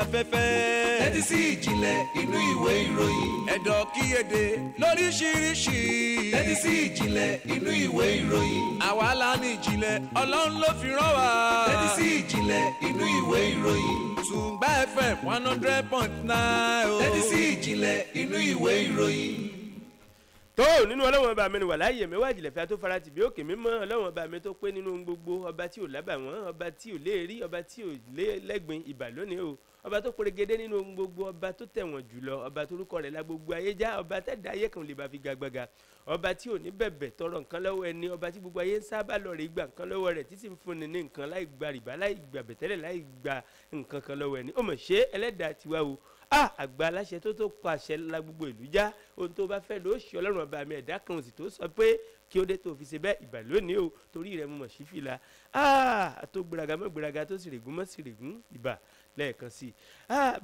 afẹ́fẹ́. Tẹ́tí sí ìjìnlẹ̀ inú ìwé ìròyìn. Ẹ̀dọ̀ kíyèdè lóríṣiríṣi. Tẹ́tí sí ìjìnlẹ̀ inú ìwé ìròyìn. Àwa la ní ìjìnlẹ̀, Ọlọ́run ló fi rán wa. Tẹ́tí sí ìjìnlẹ̀ inú ìwé ìròyìn. Tùǹgbà FM 100.9 o. Tẹ́tí sí ìjìnlẹ̀ inú ìwé ìròyìn. Tó nínú Ọlọ́wọ́n ọba mi ni wà láàyè mi wá jìnlẹ̀ fẹ́ tó fara tìbí òkè mímọ́. Ọlọ́wọ́n ọba mi tó pé nínú ohun gbogbo, ọba tí ò lábàwọ́n, ọba tí ò léèrí, ọba tí ò lẹ́gbin, ìbà lónìí o. Ọba tó perégedé nínú ohun gbogbo, ọba tó tẹ̀wọ̀n jùlọ, ọba torúkọ rẹ̀ la gbogbo ayé já, ọba tẹ̀dá ayé kan lè bá fi gagbága, ọba tí ò ní bẹ̀bẹ̀ tọrọ nǹkan lọ́wọ́ ẹni, ọba tí gbogbo ayé ń sábà lọ rè gba nǹkan lọ́wọ́ rẹ̀ títí ń fúnni ní nǹkan láì gba rìbá, láì gba bẹ̀tẹ́lẹ̀, láì gba nǹkan kan lọ́wọ́ ẹni. Ó mọ̀ ṣe ẹlẹ́dàá tiwa o. A àgbà aláṣẹ tó pàṣẹ la gbogbo ìlú já, ohun tó bá fẹ́ ló ṣe Ọlọ́run ọba mi, ẹ̀dá kan sì tó sọ pé kí ó dé tó fi ṣe bẹ́ẹ̀, ìbà lónìí o, torí rẹ̀ mo mọ̀ sí fìlà. Tó gbéraga mọ́ gbéraga, tó sì règún mọ́ sì règún, ìbà lẹ́ẹ̀kan sí i.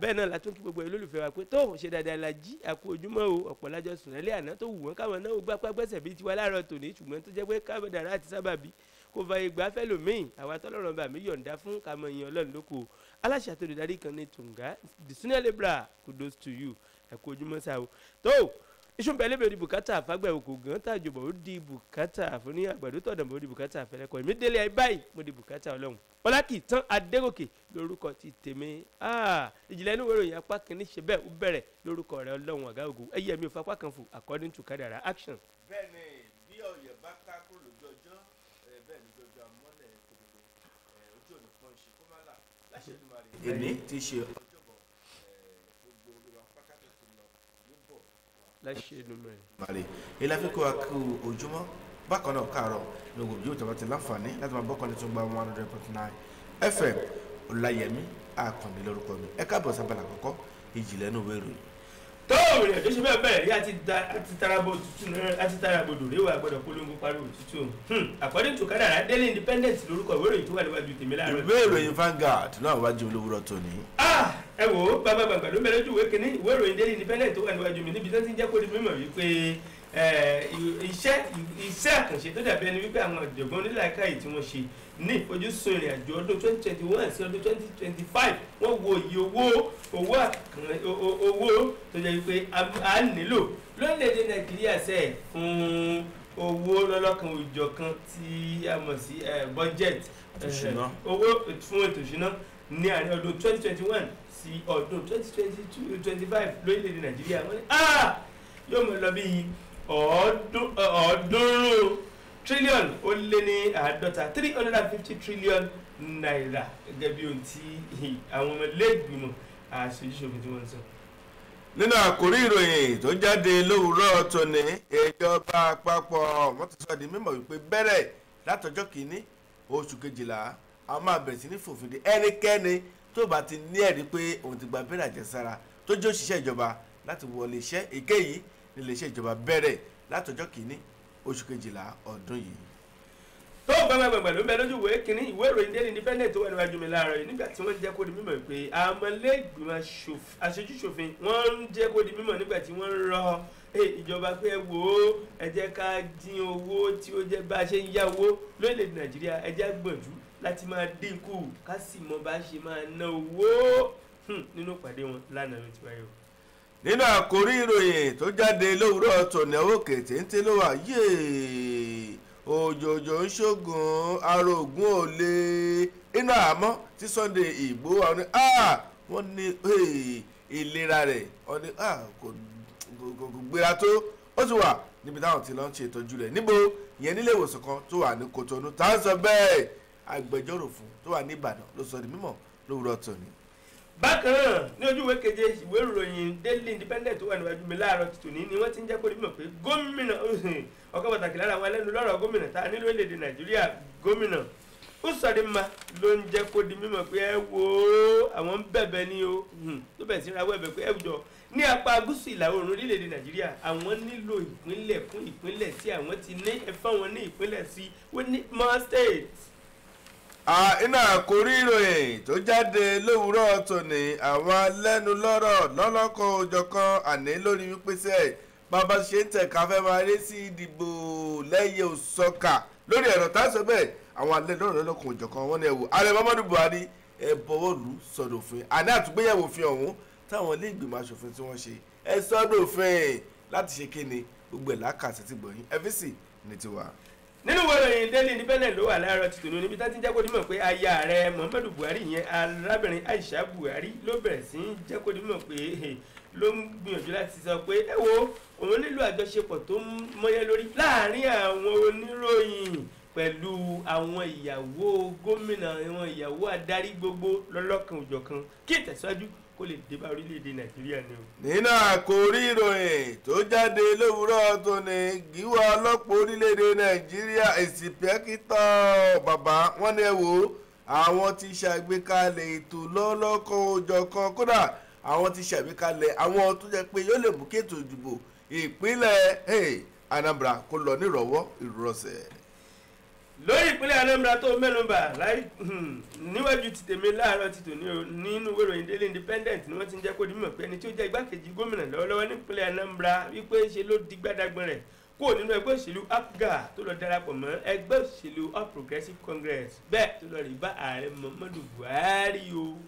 Bẹ́ẹ̀ náà la tún kí gbogbo olólùfẹ́ wa pé tó ṣe dáadáa la jí, àkú ojúmọ́ o. Ọ̀pọ̀ lájọ sùn lálẹ́ àná tó wù wọ́n káwọn náà ó gbá pàgbẹ́sẹ̀ bíi tiwa láàárọ̀ tòní, ṣùgbọ́n tó jẹ́ pé kábọ̀dàrà àti sábàbí kò fààyè gbà fẹ́lòmíì, àwa tọ́lọ́run bá mi yọ̀ǹda fún kàmọ́ ìyẹn Ọlọ́run lóko. Aláṣẹ àtòlùdarí kan ní Tùǹgá, the senior labourer, kudos to you, ẹ kú ojúmọ́ sá o. Tó iṣu bẹ́ẹ̀ lébè di bùkátà àfágbẹ̀ òkò gan tàjọbọ̀ ó di bùkátà fún ní àgbàdo tọ̀dọ̀bọ̀ ó di bùkátà àfẹlẹ́kọ̀ èmi délé ayé báyìí mo di bùkátà Ọlọ́run. Ọlákìtàn Adégòkè lórúkọ ti tèmi. Ìjìnlẹ̀ inú ìwé ìròyìn apá kìíní ṣe bẹ́ẹ̀ ó bẹ̀rẹ̀ lórúkọ rẹ̀ Ọlọ́run ọ̀gá ògo ẹ̀yẹ mi ò fapá kan fò according to kádàrá action. Bẹ́ẹ̀ni, bí ọ̀yẹ̀ bá ká kúrò lójú ọjọ́, bẹ́ẹ̀ ni ojú ọjọ́ amọ́lẹ̀ kedere, ojú òní pọ́n ṣe kó má là láṣẹ Èdùmàrè. Èmi ti ṣe ọjọ́bọ̀, gbogbo olúwa pátá tó ti lọ yóò bọ̀ láṣẹ Èdùmàrè. Màrè ilé afẹ́kọ̀ wa kú ojúmọ́ bákan náà káàárọ̀ ní ogun yóò tọ́ba ti láǹfààní láti máa bọ́kàn ní Tùǹgbà 100.9 FM. Ọláyẹmí Àkàndé lórúkọ mi, ẹ káàbọ̀ sábàlá àkọ́kọ́ ìjìnlẹ̀ inú ìwé ìròyìn. Tó ìrìn àjò ṣe bẹ́ẹ̀ bẹ̀rẹ̀ rí, àti tarabo òtútù náà, àti tarabo dòrè wà gbọ́dọ̀ polongo pariwo òtútù. According to kádàrá, Daily Independent lórúkọ ìwé ìròyìn tó wà níwájú tèmi láàárọ̀. Ìwé ìròyìn Vanguard náà wájú olówùrọ̀ tòní. Ẹ wò ó, bàbá gbàgbà ló mẹ́lẹ́jú ìwé kínní ìwé ìròyìn Daily Independent tó wà níwájú mi, níbi tó ti ń jẹ́ kó di mímọ̀ wípé iṣẹ́ àkànṣe tó dàbí ẹni wípé àwọn ọ̀jọ̀gbọ́n onílàákàyè tí wọ́n ṣe ní ìfojúsùn ìrìn àjò ọdún 2021 sí ọdún 2025, wọ́n wo iye owó tó jẹ́ wípé a nílò lórílẹ̀‐èdè Nàìjíríà sẹ́ẹ̀ fún owó lọ́lọ́kan òjọ̀kan tí a mọ̀ sí budget, owó fún ètò ìṣúná ní àárín ọdún 2021 sí ọdún 2022-25 lórílẹ̀‐èdè Nàìjíríà. Wọ́n ní yóò mọ̀ lọ bíi 300 tírílíọ̀nù ó lé ní àádọ́ta, 350 trillion naira, gẹ́gẹ́ bí ohun tí àwọn ọmọ ilé-ìgbìmọ̀ aṣojú-ṣòfin tí wọ́n ń sọ. Nínú àkórí ìròyìn tó jáde lówùúrọ̀ tòní, ìjọba àpapọ̀ wọ́n ti sọ di mímọ̀ wípé bẹ̀rẹ̀ látọjọ́ kìíní oṣù kejìlá a máa bẹ̀rẹ̀ sí ní fòfin de ẹnikẹ́ni tó bá ti ní ẹ̀rí pé òun ti gba abẹ́rẹ́ àjẹsára tó jẹ́ òṣìṣẹ́ ìjọba láti wọlé iṣẹ́ èkéyìí nílé iṣẹ́ ìjọba bẹ̀rẹ̀ látọjọ́ kìíní oṣù kejìlá ọdún yìí. Tó gbàgbàgbà ló ń bẹ lójú ìwé kínní ìwé ìròyìn Daily Independent tó wà níwájú mi láàárọ̀ yìí, nígbà tí wọ́n jẹ́ kó di mímọ̀ pé àwọn ilé-ìgbìmọ̀ aṣojú-ṣòfin wọ́n ń jẹ́ kó di mímọ̀ nígbà tí wọ́n ń rọ ìjọba pé ẹ wò ó, ẹ jẹ́ ká dín owó tí ó jẹ́ bá a ṣe ń yá owó lórílẹ̀‐èdè Nàìjíríà, ẹ jẹ́ gbọ̀njú láti máa dínkù ká sì mọ bá a ṣe máa ná owó nínú ìpàdé wọn lánàá ló ti wáyé o. Nínú àkórí ìròyìn tó jáde lówùúrọ̀ tòní, òkè téńté ló wà yéé, òjòjò ń ṣògùn arógún ò lè inú àmọ́ tí Sunday Igboho àwọn ní wọ́n ní ìlera rẹ̀ wọ́n ní kò gbéra tó, ó ti wà níbi táwọn ti lọ ń ṣe ìtọ́jú rẹ̀ níbo ìyẹn nílé ìwòsàn kan tó wà ní Kòtónú. Tá à ń sọ bẹ́ẹ̀, agbẹjọ́rò fún tó wà ní Ìbàdàn ló sọ di mímọ̀ lówùúrọ̀ tòní. Bákan náà ní ojú ìwé keje ìwé ìròyìn Daily Independent tó wà níwájú mi láàárọ̀ tòní ni wọ́n ti ń jẹ́ kó di mímọ̀ pé gómìnà ọ̀kan pàtàkì lára àwọn alẹ́nulọ́rọ̀ gómìnà tá a ní lórílẹ̀‐èdè Nàìjíríà, gómìnà Uzodinma ló ń jẹ́ kó di mímọ̀ pé ẹ wo àwọn ń bẹ̀bẹ̀ ní o, tó bẹ̀ sí ra wẹ̀bẹ̀ pé ẹ jọ ní apá gúúsù ìlà oòrùn orílẹ̀-èdè Nàìjíríà àwọn nílò ìpínlẹ̀ kún ìpínlẹ̀ tí àwọn ti ní, ẹ fáwọn ní ìpínlẹ̀ sí, we need more states. Iná àkórí ìròyìn tó jáde lówùúrọ̀ tòní, àwọn alẹ́nulọ́rọ̀ lọ́lọ́kan òjọ̀kan àní lórí wípé sẹ́ bàbá ṣe ń tẹ̀ka fẹ́ máa rí sí ìdìbò lẹ́yìn òsọ̀kà lórí ẹ̀rọ tá a sọ bẹ́ẹ̀, Àwọn alẹ́ lọ́rọ̀ lọ́kùn òjọ̀kan wọn ni ẹ wò ààrẹ Muhammadu Buhari ẹ bọwọ́ lù sọdọ̀fin àní àtúgbéyẹ̀wò òfin ọ̀hún táwọn ilé ìgbìmọ̀ asòfin tí wọ́n ṣe ẹ sọdọ̀fin láti ṣe kíni gbogbo ẹ̀ lákàtí ti gbọ̀yìn FVC ní tiwa. Nínú ìwé ìròyìn Daily Independent ló wà láàárọ̀ ti tòun níbi tá ti ń jẹ́ kó dimọ̀ pé aya ààrẹ Muhammadu Buhari yẹn arábìnrin Aisha Buhari ló bẹ̀rẹ̀ sí í jẹ́ kó dimọ̀ pé ló ń gbìyànjú láti sọ pé ẹ wo òun nílò àjọṣepọ̀ tó mọ́yẹ́ lórí láàárín àwọn oníròyìn pẹ̀lú àwọn ìyàwó gómìnà, àwọn ìyàwó adarí gbogbo lọ́lọ́kan òjọ̀kan kí ìtẹ̀síwájú kó lè dé bá orílẹ̀-èdè Nàìjíríà ni o. Nínú àkórí ìròyìn tó jáde lówùúrọ̀ tóní, gíwá ọlọ́pàá orílẹ̀-èdè Nàìjíríà ìsìpẹ́kítọ̀ bàbá wọn ni ẹ wò ó àwọn ti ṣàgbékalẹ̀ ètò lọ́lọ́kan òjọ̀kan, kódà àwọn ti ṣàgbékalẹ̀ àwọn tó jẹ́ pé yóò lè mú kí ètò ìdìbò ìpínlẹ̀ Anambra kó lọ nírọ̀wọ́ ìrọ̀sẹ̀. Lórí ìpínlẹ̀ Anambra tó mẹ́nubà láì níwájú ti tèmi láàárọ̀ ti tòní o, nínú ìwé ìròyìn Daily Independent ni wọ́n ti ń jẹ́ kó di mímọ̀ pé ẹni tí ó jẹ́ igbákejì gómìnà lọ́wọ́lọ́wọ́ nípínlẹ̀ Anambra wípé ṣe ló di gbádàgbọ́n rẹ̀ kúrò nínú ẹgbẹ́ òṣèlú APGA tó lọ darapọ̀ mọ́ ẹgbẹ́ òṣèlú All Progressives Congress, bẹ́ẹ̀ tó lọ rí bá ààrẹ Muhammadu Buhari o.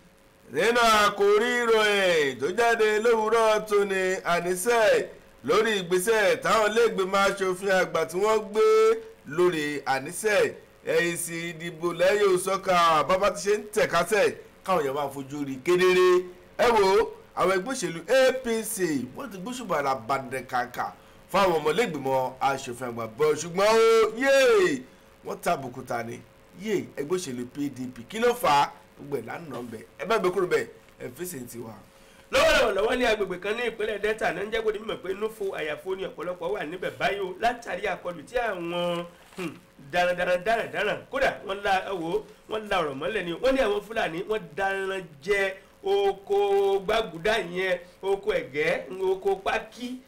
Nínú àkórí ìròyìn tó jáde lówùúrọ̀ tóní, àníṣe lórí ìgbésẹ̀ táwọn iléègbìmọ̀ aṣòfin àgbà tí wọ́n gbé lórí àníṣe èsì ìdìbò lẹ́yìn òsọ́ka bàbá ti ṣe ń tẹ̀kásẹ̀ káwọn èèyàn máa fojú rí kedere. Ẹ wo àwọn ẹgbẹ́ òṣèlú APC wọ́n ti gbóṣùbà àbàdàn kàǹkà fáwọn ọmọlẹ́gbìmọ̀ aṣòfin àgbà bọ̀, ṣùgbọ́n ó yéè wọ́n ta àbùkù ta ni yéè ẹgbẹ́ òṣèlú PDP kí ló fà á gbogbo ẹ̀ lánàá ń bẹ̀ ẹ bá gbé kúrò bẹ́ẹ̀ ẹ fèsì ti wà. Lọ́wọ́lọ́wọ́ ní agbègbè kan ní ìpínlẹ̀ Delta náà ń jẹ́ kó di mímọ̀ pé núfo àyàfo ni ọ̀pọ̀lọpọ̀ wà níbẹ̀ báyìí o, látàrí àkọlù tí àwọn darandaran darandaran kódà wọ́n la wò wọ́n la ọ̀rọ̀ mọ́lẹ̀ ni wọ́n ní àwọn Fúlàní wọ́n daran jẹ oko gbàgùdà yẹn, oko ẹ̀gẹ́, oko pákí,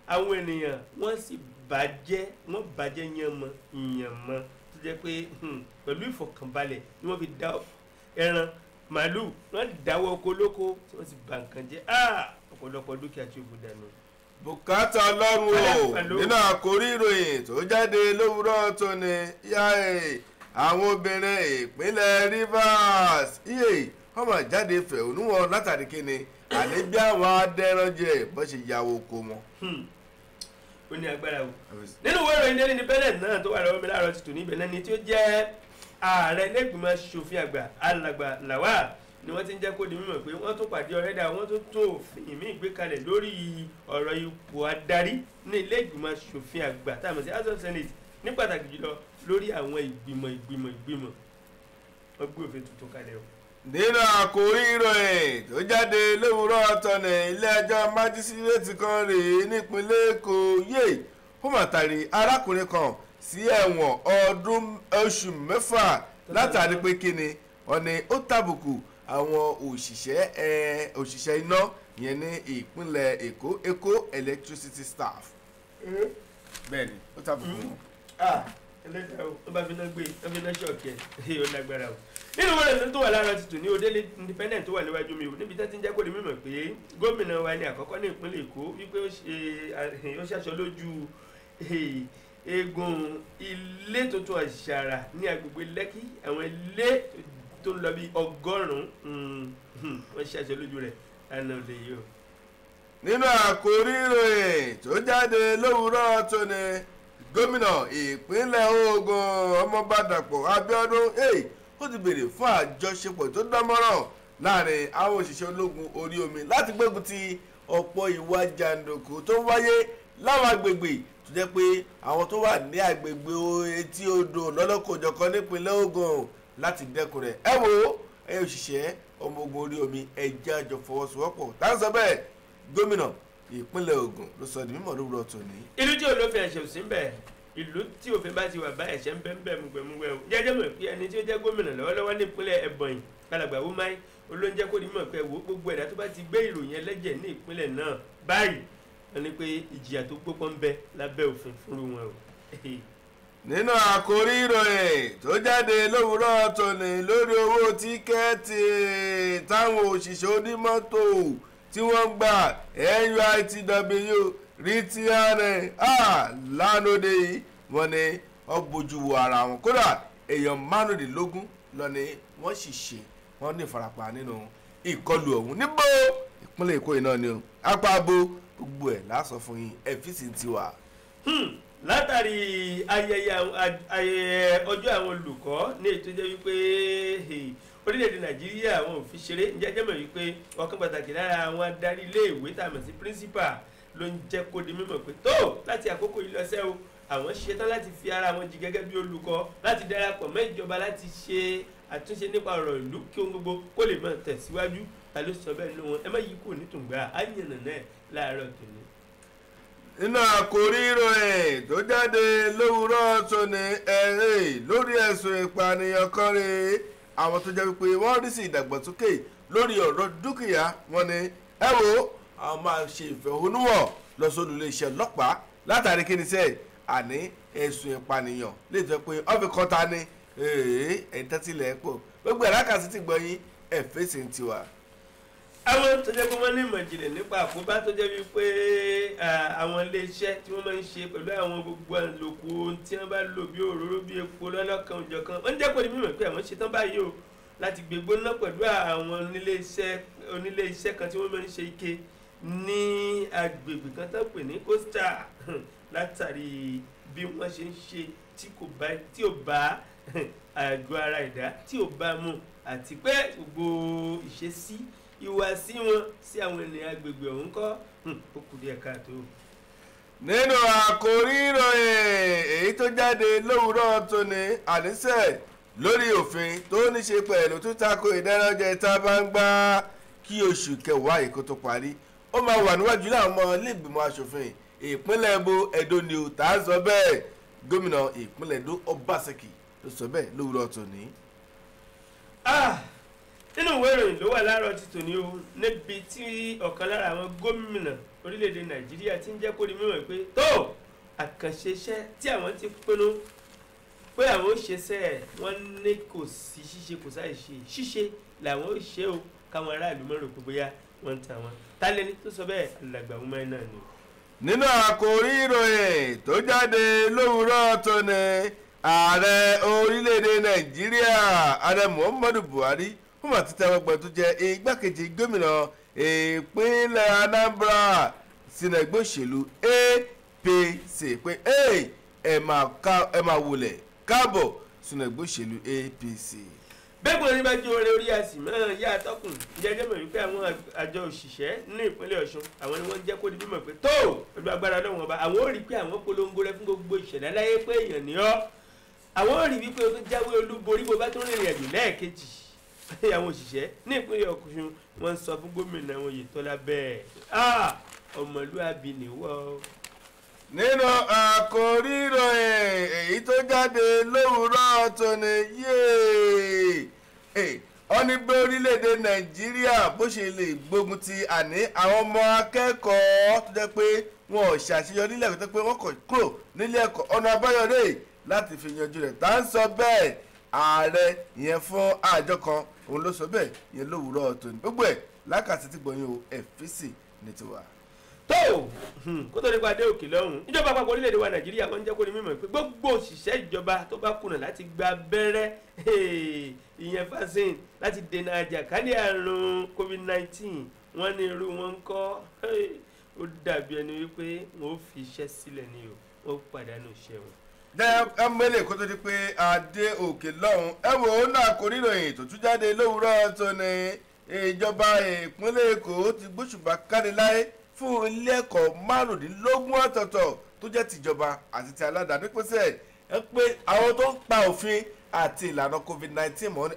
àwọn ènìyàn wọ́n sì bàjẹ́, wọ́n bàjẹ́ yànmọ́ yànmọ́ tó jẹ́ pé pẹ̀lú ìfọ̀kànbalẹ̀ ni wọ́n fi dá ẹran màálù, wọ́n dáwọ́ oko lóko tí wọ́n sì bà nǹkan jẹ́, ọ̀pọ̀lọpọ̀ dúkìá tí ó bù dànù. Bùkátà Ọlọ́run o, nínú àkórí ìròyìn tó jáde lówùúrọ̀ tóní, àwọn obìnrin ìpínlẹ̀ Rivers wọ́n máa jáde fẹ̀hónú wọn látàrí kíni àní bí àwọn adẹ́ranjẹ bó ṣe yàwó oko wọn. Ó ní agbára o. Nínú ìwé ìròyìn Daily Independent náà tó wà lọ́wọ́ mi láàárọ̀ tuntun níbẹ̀ náà ni tí ó jẹ́ ààrẹ lẹ́gbìmọ̀ aṣòfin àgbà Alàgbà Lawal ni wọ́n ti ń jẹ́ kó di mímọ̀ pé wọ́n tún pàdé ọ̀rẹ́dà, wọ́n tún tó òfin míì gbé kalẹ̀ lórí ọ̀rọ̀ ipò adarí ní ilé ìgbìmọ̀ aṣòfin àgbà tá a mọ̀ sí House of Senate, ní pàtàkì jùlọ lórí àwọn ìgbìmọ̀ ìgbìmọ̀ ìgbìmọ̀ wọ́n gbé òfin tuntun kalẹ̀ o. Nínú àkórí ìròyìn tó jáde lówùúrọ̀ tọ̀nà, ilé ẹjọ́ májísírèètì kan rèé nípínlẹ̀ Èkó yé ó mà tàrí arákùnrin kan sí ẹ̀wọ̀n ọdún oṣù 6 látàrí pé kíni wọ́n ní ó tàbùkù àwọn òṣìṣẹ́ iná yẹn ní ìpínlẹ̀ Èkó, Èkó electricity staff. Bẹ́ẹ̀ni ó tàbùkù wọn. Ẹlẹ́dàá o, wọ́n bá fi iná gbé, wọ́n fi iná ṣọ̀kì ẹ̀, ó lágbára o. Nínú wọn lẹ́nu tó wà lára tuntun ní Daily Independent tó wà níwájú mi o, níbi tá ti ń jẹ́ kó di mímọ̀ pé gómìnà wa ní àkọ́kọ́ ní ìpínlẹ̀ Èkó wípé ó ṣaṣọ lójú eegun ilé tuntun àṣàrà ní agbègbè Lẹ́kì, àwọn ilé tó ń lọ bí 100 wọ́n ṣaṣọ lójú rẹ̀ lánàá òde yìí o. Nínú àkórí ìròyìn tó jáde lówùúrọ̀ tóní, gómìnà ìpínlẹ̀ Ògùn Ọmọọba Dàpọ̀ Abíọ́dún ó ti béèrè fún àjọṣepọ̀ tó dánmọ́ràn láàrin àwọn òṣìṣẹ́ ológun orí omi láti gbógun ti ọ̀pọ̀ ìwà jàǹdùkú tó ń wáyé láwọn agbègbè tó jẹ́ pé àwọn tó wà ní agbègbè etí odò lọ́lọ́kọ̀ọ́jọ̀kan nípínlẹ̀ Ògùn láti dẹ́kun rẹ̀. Ẹ wo ẹ òṣìṣẹ́ ọmọ ogun orí omi ẹ jẹ́ àjọ fọwọ́sowọ́pọ̀ tá ń sọ bẹ́ẹ̀, gómìnà ìpínlẹ̀ Ògùn ló sọ di mímọ̀ lówùúrọ̀ tòní. Ìlú tí olófin ẹ̀ṣẹ̀ ò sí ń bẹ̀, ìlú tí òfin bá ti wà bá ẹ̀ṣẹ̀ ń bẹ́ ń bẹ́ mùgbẹ̀mùgbẹ̀ o. Jẹ́jẹ́ mọ̀ pé ẹni tí ó jẹ́ gómìnà lọ́wọ́lọ́wọ́ nípínlẹ̀ Ebonyi Alàgbà Umahi olóúnjẹ́ kò ní mọ̀ pé wo gbogbo ẹ̀dá tó bá ti gbé ìròyìn ẹlẹ́jẹ̀ ní ìpínlẹ̀ náà báyìí wọ́n ní pé ìjìyà tó gbópọn ń bẹ lábẹ́ òfin fúnru wọn o. Nínú àkórí ìròyìn tó jáde lówùúrọ̀ tòní lórí owó tíkẹ́ẹ̀tì táwọn òṣìṣẹ́ onímọ́tò tí wọ́n gbà NUITW rí tí a rìn lánàá yìí wọ́n ní ó bójú wo ara wọn, kódà Èèyàn 25 lọ ni wọ́n sì ṣe wọ́n ní ìfarapa nínú ìkọlù ọ̀hún. Níbo ìpínlẹ̀ Èkó yìí náà ni o, apá abo gbogbo ẹ̀ lásọ fún yín, ẹ̀fíìsì ti wà. Látàrí ayẹyẹ ọjọ́ àwọn olùkọ́ ní ètò jẹ́ wípé orílẹ̀-èdè Nàìjíríà àwọn ò fi ṣeré. Ǹjẹ́ jẹ́ mọ̀ wípé ọ̀kan pàtàkì lára àwọn adarí iléèwé tá a mọ̀ sí principal ló ń jẹ́ kó di mímọ̀ pé tó láti àkókò yìí lọ́sẹ̀ o, àwọn ṣetán láti fi ara wọn jì gẹ́gẹ́ bí olùkọ́, láti darapọ̀ mọ́ ìjọba láti ṣe àtúnṣe nípa ọ̀rọ̀ ìlú kí ohun gbogbo kó lè máa tẹ̀síwájú. Ta ló sọ bẹ́ẹ̀ nínú wọn? Ẹ má yí kúrò nítùngbà á yànnà náà láàárọ̀ tòní. Nínú àkórí ìròyìn tó jáde lówùúrọ̀ tòní, ẹ̀rẹ́ lórí ẹ̀sùn ìpànìyàn kan rèé, àwọn tó jẹ́ wípé wọ́n rí sí ìdàgbàsókè lórí ọ̀rọ̀ dúkìá wọn ni ẹ wo àwọn máa ṣe ìfẹ̀hónúhàn lọ sórí iléeṣẹ́ ọlọ́pàá látàrí kí ni sẹ́ẹ̀ àní ẹ̀sùn ìpànìyàn lè jẹ́ pé ọ́fì kan ta ni ẹ̀ẹ́n tẹ́tílẹ̀ pọ̀ gbogbo ẹ̀rá kà sí ti gbọ́ yín, ẹ̀ fèsì ń tiwa. Àwọn tó jẹ́ pé wọ́n ní ìmọ̀ ìjìnlẹ̀ nípa àkóbá tó jẹ́ wípé àwọn iléeṣẹ́ tí wọ́n máa ń ṣe pẹ̀lú àwọn gbogbo àlòkù ohun tí wọ́n bá lò bí òróró bí epo lọ́lọ́kan òjọ̀kan, wọ́n ń jẹ́ kó di mímọ̀ pé àwọn ṣetán báyìí o láti gbégbóná pẹ̀lú àwọn oníléeṣẹ́ kan tí wọ́n máa ń ṣe ike ní agbègbè kan tó pè ní Costa, látàrí bí wọ́n ṣe ń ṣe tí ò bá àgọ́ ara ẹ̀dá tí ò bá mu, àti pé gbogbo ìṣesí ìhùwàsí wọn sí àwọn ènìyàn agbègbè ọ̀hún kọ́ ó kù díẹ̀ káàtó. Nínú àkórí ìròyìn èyí tó jáde lówùúrọ̀ tóní, àníṣe lórí òfin tó ní ṣe pẹ̀lú títakò ìdánilọ́jẹ ìta gbangba kí oṣù kẹwàá yìí kó tó parí, ó máa wà níwájú láwọn ọmọ iléègbìmọ̀ asòfin ìpínlẹ̀ Ebo Ẹdó ni ò tá a sọ bẹ́ẹ̀. Gómìnà ìpínlẹ̀ Ẹdó Ọbaṣẹ́kì ló sọ bẹ́ẹ̀ lówùúrọ̀ tòní. Nínú ìwé ìròyìn ló wà láàárọ̀ ti tòní o, níbi tí ọ̀kan lára àwọn gómìnà orílẹ̀-èdè Nàìjíríà ti ń jẹ́ kó di mímọ̀ pé tó àkànṣe iṣẹ́ tí àwọn ti pinnu pé àwọn ó ṣe sẹ́ wọ́n ní kò sí ṣíṣe kò sáì ṣe ṣíṣe làwọn ó ṣe o, káwọn aráàlú mọ̀ rò pé bóyá wọ́n ń ta wọn. Tálẹ́ni tó sọ bẹ́ẹ̀? Alàgbà Umahi náà ni. Nínú àkòrí ìròyìn tó jáde lówùúrọ̀ tòní, ààrẹ orílẹ̀-èdè Nàìjíríà ààrẹ Muhammadu Buhari fún àtúntẹ̀ ọgbọ̀n tó jẹ́ igbákejì gómìnà ìpínlẹ̀ Anambra sínú ẹgbẹ́ òṣèlú APC pé ẹ máa wulẹ̀ káàbọ̀ sínú ẹgbẹ́ òṣèlú APC. Bẹ́ẹ̀ kò ní bá jó oore orí àsì mọ́ yá atọ́kùn. Jẹ́jẹ́ mọ̀ wípé àwọn àjọ òṣìṣẹ́ ní ìpínlẹ̀ Ọ̀ṣun àwọn ni wọ́n jẹ́ kó di mímọ̀ pé tó pẹ̀lú agbára Ọlọ́run ọba àwọn ò rí pé àwọn polongo rẹ fún gbogbo ìṣẹ̀dá láyé pé èèyàn ní ọ́, àwọn ò rí wípé o tó jáwé olúborí bó bá tó rìnrìn àjò lẹ́ẹ̀kejì. Àwọn òṣìṣẹ́ ní ìpínlẹ̀ Ọ̀ṣun wọ́n ń sọ fún gómìnà Oyètọ́lá bẹ́ẹ̀ ọmọlúàbí nìwọ. Nínú àkòrí ìròyìn èyí tó jáde lówùúrọ̀ tòní, yéé ó ní bí orílẹ̀-èdè Nàìjíríà bó ṣe lè gbógun ti àní àwọn ọmọ akẹ́kọ̀ọ́ tó jẹ́ pé wọn ò ṣàṣeyọrí nílé ẹ̀kọ́ tó jẹ́ pé wọ́n kọ̀ kúrò nílé ẹ̀kọ́, ọ̀nà àbáyọ rèé láti fi yanjú rẹ̀. Tá ń sọ bẹ́ẹ̀ ààrẹ ìyẹn fún àjọ kan òun ló sọ bẹ́ẹ̀ ìyẹn lówùúrọ̀ tòní. Gbogbo ẹ̀ lákàtí tí gbọ̀nyìn o ẹ̀fíìsì ní tiwa. Tó kó tó nípa dé òkè lọ́hùn, ìjọba àpapọ̀ orílẹ̀-èdè wa Nàìjíríà wọ́n ń jẹ́ kó ní mímọ̀ pé gbogbo òṣìṣẹ́ ìjọba tó bá kùnà láti gba abẹ́rẹ́ ìyẹn vaccine láti dènà àjàkálẹ̀ àrùn COVID-19 wọ́n ní irú wọn ń kọ́ ó dàbí ẹni wípé wọ́n ó fi iṣẹ́ sílẹ̀ ni o, wọ́n pàdánù iṣẹ́ wọn. Jẹ́ ẹ̀mẹ́lẹ̀ kó tó di pé adé òkè lọ́hùn ẹ wò ó náà kò ríròyìn tó tún jáde lówùúrọ̀ tó ní ìjọba ìpínlẹ̀ Èkó ti gbóṣùbà kárí láyé fún ilé ẹ̀kọ́ 25 ọ̀tọ̀ọ̀tọ̀ tó jẹ́ tìjọba àti ti aládàáni pèsè ẹ pé àwọn tó ń pa òfin àti ìlànà COVID-19 mọ́ ni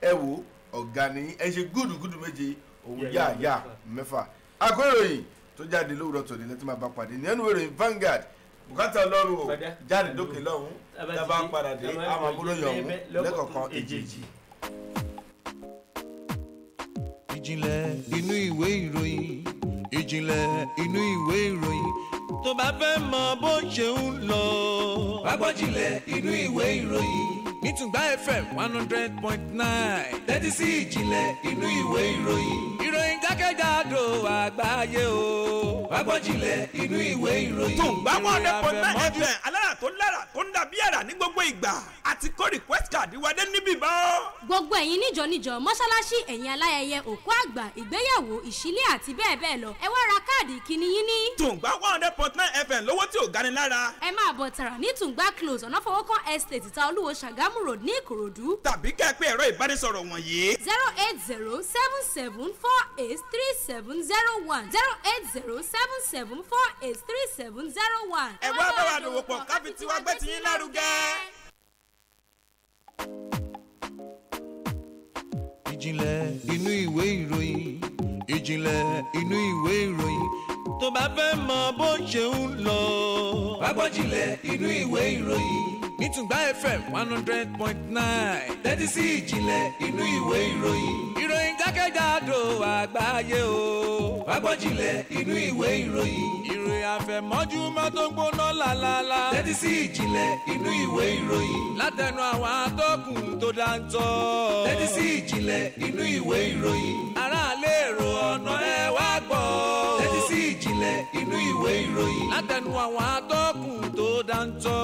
ẹ wò ọ̀gá ni ẹ ṣe gúdùgúdù méje òun yáàyà mẹ́fà. Àkóròyìn tó jáde lówùúrọ̀ tòní lẹ́tí máa bá pàdé ní ẹnu ìròyìn Vanguard. Bùkátà Ọlọ́run o jáde lókè lọ́hùn dábàá padà dé àwọn amúlòyìn ọ̀hún lẹ́kọ̀ọ̀kan èjèèjì. Ìjìnlẹ̀ inú ìwé ìròyìn, ìjìnlẹ̀ inú ìwé ìròyìn, tó bá fẹ́ mọ bó ṣe ń lọ. Wá gbọ́ jìnlẹ̀ inú ìwé ìròyìn ní Tùngbà FM 100.9. Tẹ́tí sí ìjìnlẹ̀ inú ìwé ìròyìn. Ìròyìn Jákèjádò àgbáyé o. Wá gbọ́ jìnlẹ̀ inú ìwé ìròyìn. Tùǹgbà 100.9 FM alára tó lára tó ń dàbí àrà ní gbogbo ìgbà àti kó request card wa dé níbí bá. Gbogbo ẹ̀yin níjọ níjọ mọ́ṣáláṣí, ẹ̀yin aláyẹyẹ, òkú àgbà, ìgbéyàwó, ìṣílé àti bẹ́ẹ̀ bẹ́ẹ̀ lọ, ẹ wá ra káàdì ìkíni yín ní. Tùǹgbà 100.9 FM lówó tí ò gani lára. Ẹ máa bọ̀ tààrà ní Tùǹgbà Close, Ọ̀nàfọwọ́kàn Estate, Ìta Olúwo, Ṣàgámù Road ní Ìkòròdú. Tàbí kẹ́ ẹ pé ẹ̀rọ ìbánisọ̀rọ̀ wọ̀nyí. 08077483701, 08077483701. Ẹ wá bá wa dòwò pọ̀ ká fi tiwa gbé tiyín lárugẹ. Ìjìnlẹ̀ inú ìwé ìròyìn, ìjìnlẹ̀ inú ìwé ìròyìn. Tó bá fẹ́ mọ bó ṣe ń lọ. Wá gbọ́ jìnlẹ̀ inú ìwé ìròyìn. Ní Tùngbà FM 100.9. Tẹ́tí sí ìjìnlẹ̀ inú ìwé ìròyìn. Ìròyìn jákèjádò àgbáyé o. Wá gbọ́ jìnlẹ̀ inú ìwé ìròyìn. Ìròyìn àfẹ̀mọ́júmọ́ tó ń gbóná lálálá. Tẹ́tí sí ìjìnlẹ̀ inú ìwé ìròyìn. Látẹnu àwọn atọ́kùn tó dáńtọ́. Tẹ́tí sí ìjìnlẹ̀ inú ìwé ìròyìn. Aráàlú èrò ọ̀nà ẹ wá gbọ́. Tẹ́tí sí ìjìnlẹ̀ inú ìwé ìròyìn. Látẹnu àwọn atọ́kùn tó dáńtọ́.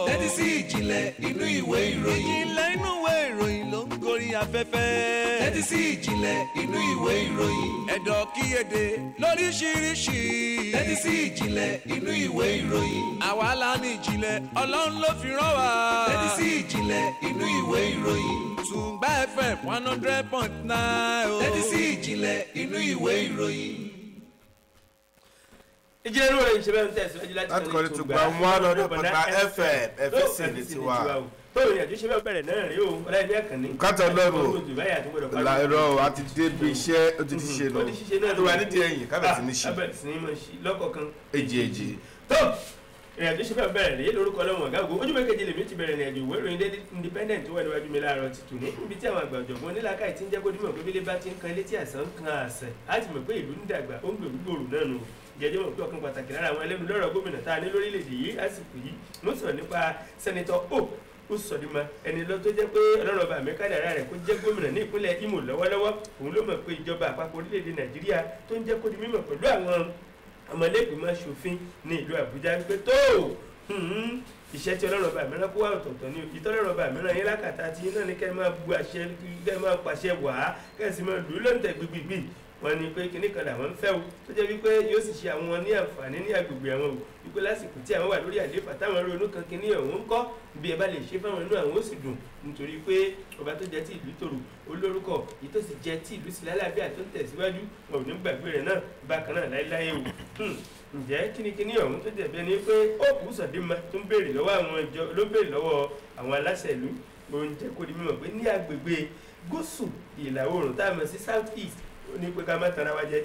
Tẹ́tí sí ìjìnlẹ̀ inú ìwé ìròyìn. Ìjìnlẹ̀ inú ìwé ìròyìn ló ń gorí afẹ́fẹ́. Tẹ́tí sí ìjìnlẹ̀ inú ìwé ìròyìn. Ẹ̀dọ̀ kíyèdè lóríṣiríṣi. Tẹ́tí sí ìjìnlẹ̀ inú ìwé ìròyìn. Àwa la ní ìjìnlẹ̀, Ọlọ́run ló fi rán wa. Tẹ́tí sí ìjìnlẹ̀ inú ìwé ìròyìn. Tùngbà FM 100.9 o. Tẹ́tí sí ìjìnlẹ̀ inú ìwé ìròyìn. Ìjìnlẹ̀ inú rẹ̀ ń ṣe bẹ́ẹ̀ ń tẹ̀síwájú láti Láti kọ́ni Tùngbà 100.9 FM FC ní tiwa. Tó ìrìn àjò ṣe bẹ́ẹ̀ bẹ̀rẹ̀ náà rí o, Ọláyẹmí Àkànní. Kátó lọ́rùn làárọ̀ àti débi iṣẹ́ ó ti ti ṣe Ó ti ṣiṣẹ́ náà. Tó wà nídìí ẹ̀yìn kábẹ̀sì ní ṣe. Kábẹ̀sì ní mọ̀ ṣí lọ́kọ̀ọ̀kan. Èjì èjì. Tó ìrìn àjò ṣe bẹ́ẹ̀ bẹ̀rẹ̀ rí lórúkọ Ọlọ́run ọ̀gá ògo. Ojú méjèèjì lèmi ti bẹ̀rẹ̀ ìrìn àjò ìwé ìròyìn Daily Independent tó wà níwájú mi láàárọ̀ ti tù ní níbi tí àwọn àgbà ọ̀jọ̀gbọ́n onílàákàyè ti ń jẹ́ kó dímọ̀ pé bílé bá ti ń kan ilé tí àìsàn ń kan àṣẹ á ti mọ̀ pé ìlú ń dàgbà, ó ń gbèrú gbòòrò náà nù. Jẹjẹ mọ̀ pé ọ̀kan pàtàkì lára àwọn ẹlẹ́nu lọ́rọ̀ gómìnà tá a ní lórílẹ̀‐èdè yìí lásìkò yìí ló sọ̀rọ̀ nípa Sẹ́nitọ́ Hope Uzodinma, ẹni lọ tó jẹ́ pé Ọlọ́run ọba mi kádàrá rẹ̀ kó jẹ́ gómìnà ní ìpínlẹ̀ Imo lọ́wọ́lọ́wọ́. Òun ló mọ̀ pé ìjọba àpapọ̀ orílẹ̀‐èdè Nàìjíríà tó ń jẹ́ kó di mímọ̀ pẹ̀lú àwọn ọmọlẹ́gbìmọ̀ aṣòfin ní ìlú Àbújá wípé tó iṣẹ́ tí Ọlọ́run ọba mìíràn kó wà ọ̀tọ̀ọ̀tọ̀ ni ìtọ́lọ́run ọba mìíràn yín lákàtà tí yín náà ní kẹ́ ẹ máa bu àṣẹ, kẹ́ ẹ máa pàṣẹ wàá, kẹ́ ẹ sì máa lù ú lóǹtẹ̀ gbìgbìgbì. Wọ́n ní pé kinní kan làwọn ń fẹ́ o, tó jẹ́ wípé yóò sì ṣe àwọn ní àǹfààní ní agbègbè àwọn o, wípé lásìkò tí àwọn wà lórí àlééfà táwọn ronú kan kinní ọ̀hún ń kọ́ bí ẹ bá lè ṣe fáwọn inú àwọn ó sì dùn, nítorí pé ọba tó jẹ́ tí ìlú tòrò olórúkọ èyí tó sì jẹ́ tí ìlú sì lálàáfíà tó ń tẹ̀síwájú, wọn ò ní gbàgbé rẹ̀ náà bákan náà láéláé o. Ǹjẹ́ kínníkínní ọ̀hún tó jẹ̀bi ẹni pé Hope Uzodinma tó ń béèrè lọ́wọ́ àwọn ìjọ ló ń béèrè lọ́wọ́ àwọn aláṣẹ ìlú, ó ń jẹ́ kó di mímọ̀ pé ní agbègbè gúúsù ìlà oòrùn tá a mọ̀ sí South East, ó ní pé ká má tanra wa jẹ,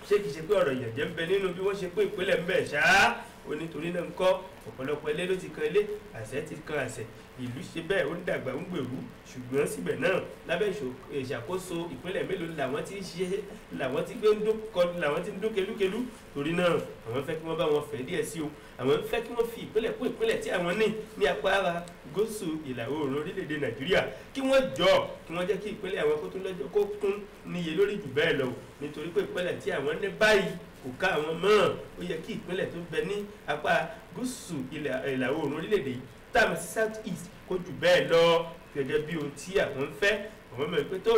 ṣé kìí ṣe pé ọ̀rọ̀ ìyànjẹ ń bẹ nínú bí wọ́n ṣe pé ìpínlẹ̀ ń bẹ ṣáá. Ó nítorí náà ń kọ́ ọ̀pọ̀lọpọ̀ ilé ló ti kan ilé, àṣẹ ti kan àṣẹ, ìlú ṣe bẹ́ẹ̀ ó ń dàgbà ó ń gbèrú, ṣùgbọ́n síbẹ̀ náà lábẹ́ ìṣàkóso ìpínlẹ̀ mélòó làwọn ti ń ṣe, làwọn ti gbé ń dún kọ, làwọn ti ń dún kelúkelú. Torí náà àwọn fẹ́ kí wọ́n bá wọn fẹ́ díẹ̀ sí o, àwọn fẹ́ kí wọ́n fi ìpínlẹ̀ kún ìpínlẹ̀ tí àwọn ní ní apá ara gúúsù ìlà oòrùn orílẹ̀-èdè Nàìjíríà, kí wọ́n jọ kí wọ́n jẹ́ kí ìpínlẹ̀ àwọn kó tún lọ́jọ́ kó kún níye lórí jù bẹ́ẹ̀ lọ, nítorí pé ìpínlẹ̀ tí àwọn ní báyìí kò ká àwọn mọ́. Ó yẹ kí ìpínlẹ̀ tó bẹ ní apá gúúsù ìlà oòrùn orílẹ̀-èdè yìí tá a mọ̀ sí South East kó jù bẹ́ẹ̀ lọ, gẹ́gẹ́ bí ohun tí àwọn ń fẹ́. Àwọn mọ̀ pé tó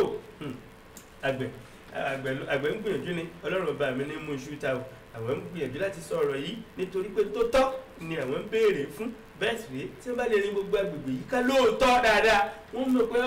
àgbẹ̀ ń gbìyànjú ni Ọlọ́run ọba mi ní mú iṣu ta o, àwọn ń gbìyànjú láti sọ ọ̀rọ̀ yìí nítorí pé tó tọ́ ni àwọn ń béèrè fún. Bẹ́ẹ̀ sì rèé tí wọ́n bá lè rin gbogbo agbègbè yìí ká lóòótọ́ dáadáa, wọ́n mọ̀ pé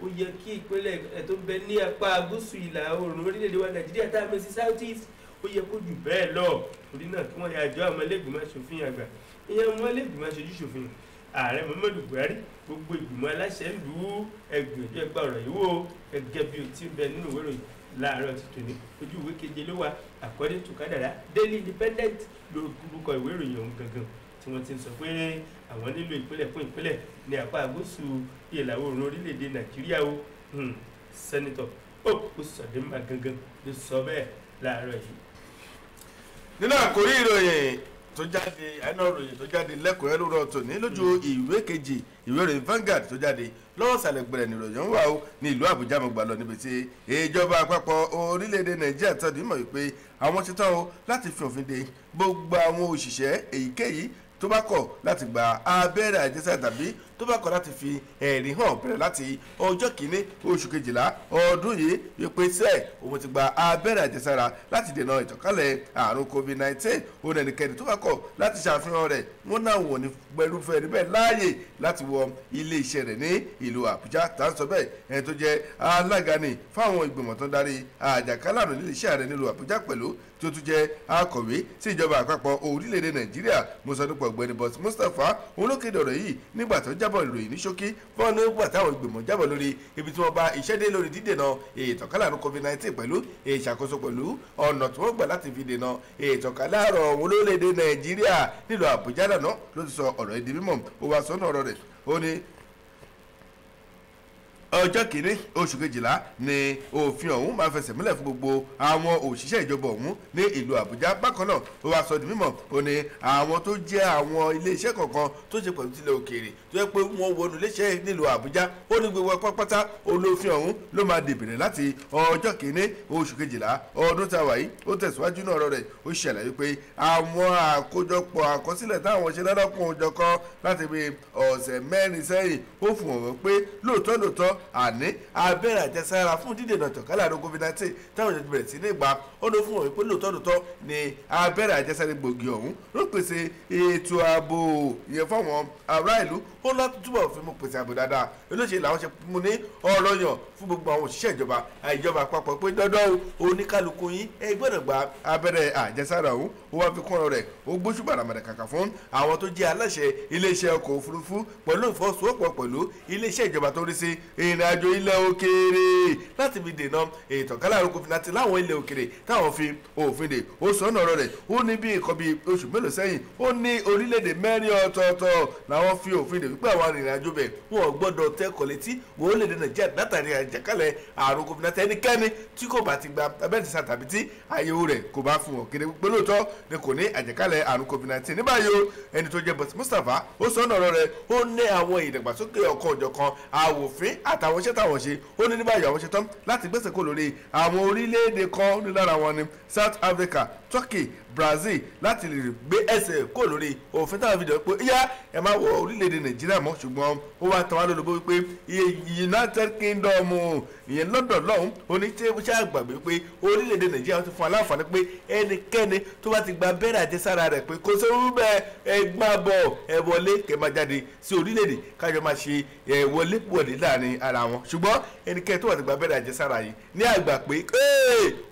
ó yẹ kí ìpínlẹ̀ tó ń bẹ ní apá gúúsù ìlà oòrùn orílẹ̀-èdè wa Nàìjíríà tá a mọ̀ sí South East ó yẹ kó jù bẹ́ẹ̀ lọ. Torí náà kí wọ́n yà jọ àwọn ẹlẹ́gbìmọ̀ aṣòfin àgbà, ìyẹn wọn ẹlẹ́gbìmọ̀ aṣojú ṣòfin, ààrẹ Muhammadu Buhari, gbogbo ìgbìmọ̀ aláṣẹ ìlú ẹgbìyànjú ẹgbà ọ̀rọ̀ yìí wò gẹ́gẹ́ bí o ti ń bẹ nínú ìwé ìròyìn láàárọ̀ ti tòní. Ojú ìwé keje ló wà, according to Kádàrá. Daily Independent lórúkọ ìwé ìròyìn ọ̀hún gangan tí wọ́n ti ń sọ pé àwọn nílò ìpínlẹ̀ fún ìpínlẹ̀ ní apá gúúsù ìlà oòrùn orílẹ̀-èdè Nàìjíríà o. Sẹ́nitọ̀ Hope Uzodinma gangan ló sọ bẹ́ẹ̀ láàárọ̀ yìí. Nínú àkórí ìròyìn tó jáde, ẹnu ìròyìn tó jáde lẹ́kùnrẹ́rẹ́ lórọ̀ tòní lójú ìwé kejì ìwé ìròyìn Vanguard tó jáde Lọ́wọ́ ìsàlẹ̀ gbẹ̀rẹ̀ nìròyìn ń wà ó ní ìlú Àbújá mo gbà lọ níbi tí ìjọba àpapọ̀ orílẹ̀-èdè Nàìjíríà tọ́jú mọ̀ wípé àwọn ti tán o láti fi òfin de gbogbo àwọn òṣìṣẹ́ èyíkéyìí tó bá kọ̀ láti gba abẹ́rẹ́ àjẹsára tàbí tó bá kọ̀ láti fi ẹ̀rí hàn bẹ̀rẹ̀ láti ọjọ́ kìíní oṣù kejìlá ọdún yìí wípé sẹ́ òun ti gba abẹ́rẹ́ àjẹsára láti dènà ìtànkálẹ̀ àrùn COVID-19. Òun ẹnikẹ́ni tó bá kọ̀ láti ṣàfihàn rẹ̀ wọ́n náà wọ̀n ní pẹ̀lúfẹ́ níbẹ̀ láàyè láti wọ ilé iṣẹ́ rẹ̀ ní ìlú Àbújá. Tá à ń sọ bẹ́ẹ̀, ẹni tó jẹ́ alága ni fáwọn ìgbìmọ̀ tó ń darí àjàkálẹ̀ àrùn nílé iṣẹ́ rẹ̀ nílùú Àbújá pẹ̀lú tí ó tún jẹ́ akọ̀wé sí ìjọba àpapọ̀ orílẹ̀-èdè Nàìjíríà, mo sọ nípa ọ̀gbẹ́ni Boss Mustapha. Òun ló kéde ọ̀rọ̀ yìí nígbà tó jábọ̀ ìròyìn ní ṣókí fún nígbà táwọn ìgbìmọ̀ jábọ̀ lórí ibi tí wọ́n bá iṣẹ́ dé lórí dídènà ìtànkálẹ̀ àrùn COVID-19 pẹ̀lú ìṣàkóso pẹ̀lú ọ̀nà tí wọ́n gbà láti fi dènà ìtànkálẹ̀ àrùn ọ̀hún lórílẹ̀-èdè Nàìjíríà nílùú Àbújá lánàá ló ti sọ ọ̀rọ̀ yìí di mímọ̀. Ó wá sọ́nà ọ̀rọ̀ rẹ̀, ó ní ọjọ́ kìíní oṣù kejìlá ni òfin ọ̀hún máa fẹsẹ̀ múlẹ̀ fún gbogbo àwọn òṣìṣẹ́ ìjọba ọ̀hún ní ìlú Àbújá. Bákan náà ó wá sọ di mímọ̀, ó ní àwọn tó jẹ́ àwọn iléeṣẹ́ kọ̀ọ̀kan tó ṣe pẹ̀lú tilẹ̀ òkèèrè tó yẹ pé wọ́n wọnú iléeṣẹ́ nílùú Àbújá, ó ní gbogbo pátápátá olófin ọ̀hún ló máa dìbìrẹ̀ láti ọjọ́ kìíní oṣù kejìlá ọdún tá a wà yìí. Ó tẹ̀síwájú náà ọ̀rọ̀ rẹ̀, ó ṣàlàyé pé àwọn àkójọpọ̀ àkọsílẹ̀ táwọn ṣe lọ́dọ̀kùn òjọ̀kan láti bí ọ̀sẹ̀ mẹ́rin sẹ́yìn ó fún wọn pé lóòótọ́ lóòótọ́ àní abẹ́rẹ́ àjẹsára fún dídènà ìtànkálẹ̀ àrùn COVID-19 táwọn èèyàn ti bẹ̀rẹ̀ sí ní gbà, ó ló fún wọn wípé lóòótọ́ lóòótọ́ ni abẹ́rẹ́ àjẹsára gbòógì ọ̀hún ló pèsè ètò ààbò ìyẹn fáwọn ará ìlú. Ó láti túbọ̀ fi mú pèsè ààbò dáadáa olóṣèlú làwọn ṣe mú ní ọ̀rọ̀ yàn fún gbogbo àwọn òṣìṣẹ́ ìjọba àpapọ̀ pé dandan o oníkálukú yín ẹ gbọ́dọ̀ gba abẹ́rẹ́ àjẹsára ọ̀hún. Ó wá fi kún ọ̀rọ̀ rẹ̀, ó gbóṣù bàràmàdà kàkà fún àwọn tó jẹ́ aláṣẹ iléeṣẹ́ ọkọ̀ òfurufú pẹ̀lú ìfọwọ́sowọ́pọ̀ pẹ̀lú iléeṣẹ́ ìjọba tó ń rí sí ìrìn àjò ilẹ̀ òkèèrè láti fi dènà ìtànkálẹ̀ àrùn COVID-19 láwọn ilẹ̀ òkèèrè táwọn fi òfin dè. Ó sọ ọ̀nà ọ̀rọ̀ rẹ̀, ó ní bí nǹkan bíi oṣù mélòó sẹ́yìn ó ní orílẹ̀-èdè mẹ́rin ọ̀tọ̀ọ̀tọ̀ làwọn fi òfin dè wípé àwọn arìnrìn-àjò bẹ̀ wọn gbọ́dọ̀ tẹ́kọ̀ létí wọ́n orílẹ̀-èdè Nàìjíríà látàrí àjàkálẹ̀ àrùn COVID-19. Ẹnikẹ́ni tí kò bá ti gba abẹ́rẹ́ àjẹsára tàbí tí àyẹ̀wò rẹ̀ kò bá fún wọn kéde pé lóòótọ́ ni kò ní àjàkálẹ̀ àrùn COVID-19. Ní báyìí o, ẹni tó jẹ́ Boss Mustapha ó sọ ọ̀nà ọ̀rọ̀ rẹ̀, ó ní àwọn ìdàgbàsókè ọ̀kan òjọ̀kan àwòfín àtàwọn iṣẹ́ táwọn ṣe. Ó ní ní báyìí àwọn ṣe tán láti gbèsè kó lórí àwọn orílẹ̀-èdè kan ní lára wọn ni South Africa, Turkey, Brazil láti lè gbé ẹsẹ̀ kó lórí òfin táwọn fìdí pé yá ẹ má wọ orílẹ̀-èdè Nàìjíríà mọ́. Ṣùgbọ́n ó wá tán wá lólobó wípé United Kingdom ìyẹn London lọ́hùn ó ní tí ó ṣàgbàgbé pé orílẹ̀-èdè Nàìjíríà ti fún aláǹfààní pé ẹnikẹ́ni tó bá ti gba abẹ́rẹ́ àjẹsára rẹ̀ pé kò sóhun bẹ́ẹ̀ ẹ gbá bọ̀ ẹ wọlé kẹ́ máa jáde sí orílẹ̀-èdè kájọ máa ṣe ẹ wọlé wọlé láàrin ara wọn. Ṣùgbọ́n ẹnikẹ́ni tó bá ti gba abẹ́rẹ́ àjẹsára yìí ní àgbà pé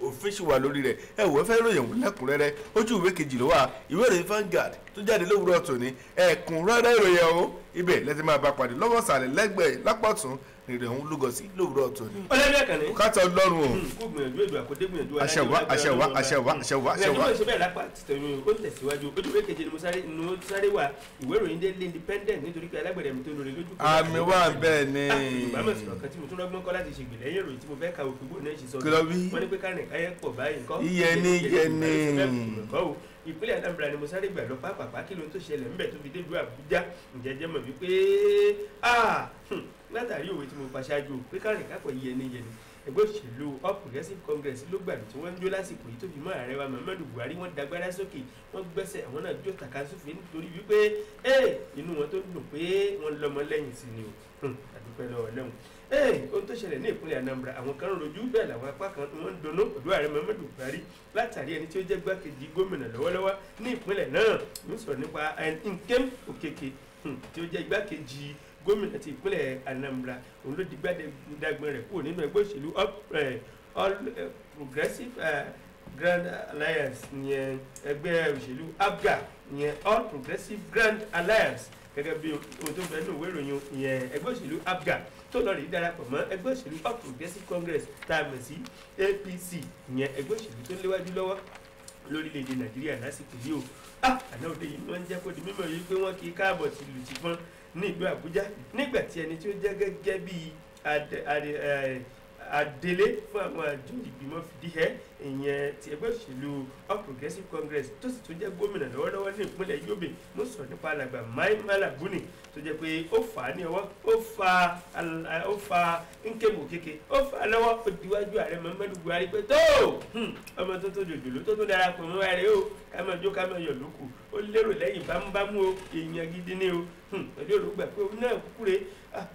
òfin ṣì wà lórí rẹ̀. Ẹ wò ó fẹ́ ròyìn òun lẹ́kùnrẹ́rẹ́, ojú ìwé kejì ló wà, ìwé ìròyìn Vanguard tó jáde lówùúrọ̀ tòní, ẹ̀kúnrẹ́rẹ́ ìròyìn ọ̀hún ibẹ̀ lẹ́tí máa bá pàdé lọ́wọ́ sàlẹ̀ lẹ́gbẹ̀ẹ́ lápọ̀tún nìrẹ̀ ọ̀hún lúgọ sí lówùúrọ̀ tòní. Ọlẹ́bí Àkànní. Kátà Ọlọ́run o. Kó gbìyànjú èdè àkọ́dé gbìyànjú Àṣẹwá àṣẹwá àṣẹwá àṣẹwá àṣẹwá. Ìrìnàjò ìṣe bẹ́ẹ̀ lápá tẹ̀mí ó ń tẹ̀síwájú. Ojú ìwé keje ni mo sáré ni mo sáré wà ìwé ìròyìn Daily Independent nítorí pé alágbẹ̀dẹ mi tó lórí lójú. Àmì wà bẹ́ẹ̀ ni. Yorùbá mọ̀ sọ̀rọ̀ kan tí mo tún rọ́gbọ́n kọ́ láti ṣègbè lẹ́yìn ìròyìn tí mo fẹ́ ka òfin bò náà ṣe sọ. Kí ló wí? Wọ́n ní pé kárìn káyẹ́ pọ̀ báyìí ńkọ́. Iyẹni yẹni. Ìpínlẹ̀ Anambra ni mo sáré gbà lọ pàápàá kí ló ń tó ṣẹlẹ̀ ńbẹ̀ tó fi dé ìlú Àbújá. Ǹjẹ́ jẹ́ mọ̀ wípé látàrí òwe tí mo pa ṣáájú pé kárìn kápọ̀ yẹni yẹni ẹgbẹ́ òṣèlú All Progressives Congress ló gbàdú tí wọ́n ń jó lásìkò yìí tó fi mọ́ ààrẹ wa Muhammadu Buhari. Wọ́n dagbára sókè, wọ́n gbẹ́sẹ̀ àwọn náà jó tàkasúfè nítorí wípé inú wọn tó dùn pé wọ́n lọ́mọ lẹ́yìn sí ni o. Àdúpẹ́ lọ́wọ́ lẹ́hùn. Ohun tó ṣẹlẹ̀ ní ìpínlẹ̀ Anambra àwọn kan ń rojú bẹ́ẹ̀ làwọn apá kan wọ́n ń dunnú pẹ̀lú ààrẹ Muhammadu Buhari látàrí ẹni tí ó jẹ́ gbákejì gómìnà lọ́wọ́lọ́wọ́ ní ìpínlẹ̀ náà. Ń sọ̀rọ̀ nípa Nkem Okeke tí ó jẹ́ igbákejì gómìnà ti ìpínlẹ̀ Anambra. Òun ló di gbàdégbàgbọ́n rẹ̀ kúrò nínú ẹgbẹ́ òṣèlú All Progressives Grand Alliance ìyẹn ẹgbẹ́ òṣèlú APGA ìyẹn All Progressives Grand Alliance gẹ́gẹ́ bí ohun tó ń bẹ nínú ìwé ìròyìn ìyẹn ẹgbẹ́ òṣèlú APGA tó lọ rí darapọ̀ mọ́ ẹgbẹ́ òṣèlú All Progressives Congress tá a mọ̀ sí APC ìyẹn ẹgbẹ́ òṣèlú tó ń léwájú lọ́wọ́ lórílẹ̀‐èdè Nàìjíríà lásìkò yìí o. Àná òde yìí wọ́n ń jẹ́ kó di mímọ̀ yìí pé wọ́n kì í káàbọ̀ tìlù tìfọ́n ní ìlú Àbújá nígbà tí ẹni tí ó jẹ́ gẹ́gẹ́ bí Adelé fún àwọn àjọ ìgbìmọ̀ fìdíhẹ́ ìyẹn ti ẹgbẹ́ òṣèlú All Progressives Congress tó sì tún jẹ́ gómìnà lọ́wọ́lọ́wọ́ ní ìpínlẹ̀ Yobe. Mo sọ̀rọ̀ nípa alàgbà Mai Mala Buni tó jẹ́ pé ó fà á ní ọwọ́, ó fa Nkemù kéke, ó fà á lọ́wọ́, ó diwájú ààrẹ Muhammadu Buhari pé tó ọmọ tó tó jòjòló tó tó darapọ̀ mọ́ wa rèé o, ká máa jó ká máa yọ̀ lókù. Ó lérò lẹ́yìn bámúbámú o, èèyàn gidi ni o, pẹ̀lú èròǹgbà pé òun náà kúkú rèé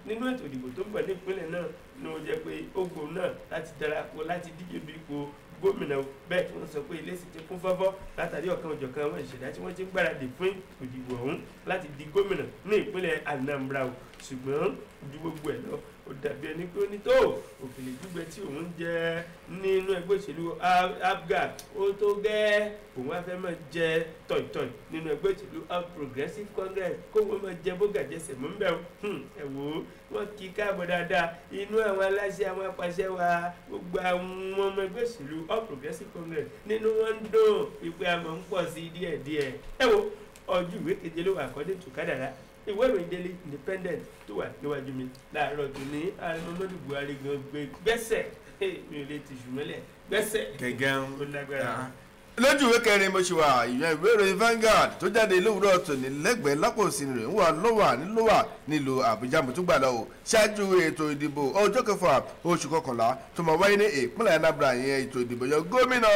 nínú ètò ìdìbò tó ń bọ̀ ní ìpínlẹ̀ náà ni ó jẹ́ pé ó gbòó náà láti darapọ̀ láti díje du ipò gómìnà. Bẹ́ẹ̀ tí wọ́n sọ pé ilé sì ti kún fọ́fọ́ látàrí ọ̀kan òjọ̀kan àwọn ìṣẹ̀dá tí wọ́n ti ń gbáradì fún ìdìbò ọ̀hún láti di gómìnà ní ìpínlẹ̀ Anambra o. Ṣùgbọ́n ju gbogbo ẹ̀ lọ, ó dàbí ẹni pé ó ní tó òkèlè gbígbẹ tí òun jẹ nínú ẹgbẹ́ òṣèlú APGA ó tó gẹ́, òun á fẹ́ máa jẹ tọ̀ìtọ̀ì nínú ẹgbẹ́ òṣèlú All Progressives Congress, kó wọ́n máa jẹ bógà jẹsẹ̀ mọ́ nbẹ̀ o. Ẹ wò ó, wọ́n kí káàbọ̀ dáadáa inú àwọn aláṣẹ, àwọn apàṣẹ wa, gbogbo àwọn ọmọ ẹgbẹ́ òṣèlú All Progressives Congress nínú wọn ń dùn wípé a máa ń pọ̀ sí díẹ̀díẹ̀. Ẹ wo ọjọ́ ìwé keje ló wà according to Kádàrá, ìwé ìròyìn Daily Independent tó wà níwájú mi láàárọ̀ tó ní ààrẹ Muhammadu Buhari gan gbé gbẹ́sẹ̀, mi ò lè tìṣù mọ́lẹ̀ gbẹ́sẹ̀ gẹ́gẹ́ ó lágbára. Lójú ìwé kẹrin mo ṣe wà, ìyẹn ìwé ìròyìn Vanguard tó jáde lówùúrọ̀ tòní, lẹ́gbẹ̀ẹ́ lápò òsì rẹ̀ ń wà lọ́wà nílùwà nílùú Àbújá. Mo tún gbà lọ o ṣáájú ètò ìdìbò ọjọ́ kẹfà oṣù kọkànlá tó máa wáyé ní ìpínlẹ̀ Anambra, ìyẹn ètò ìdìbò yọ gómìnà,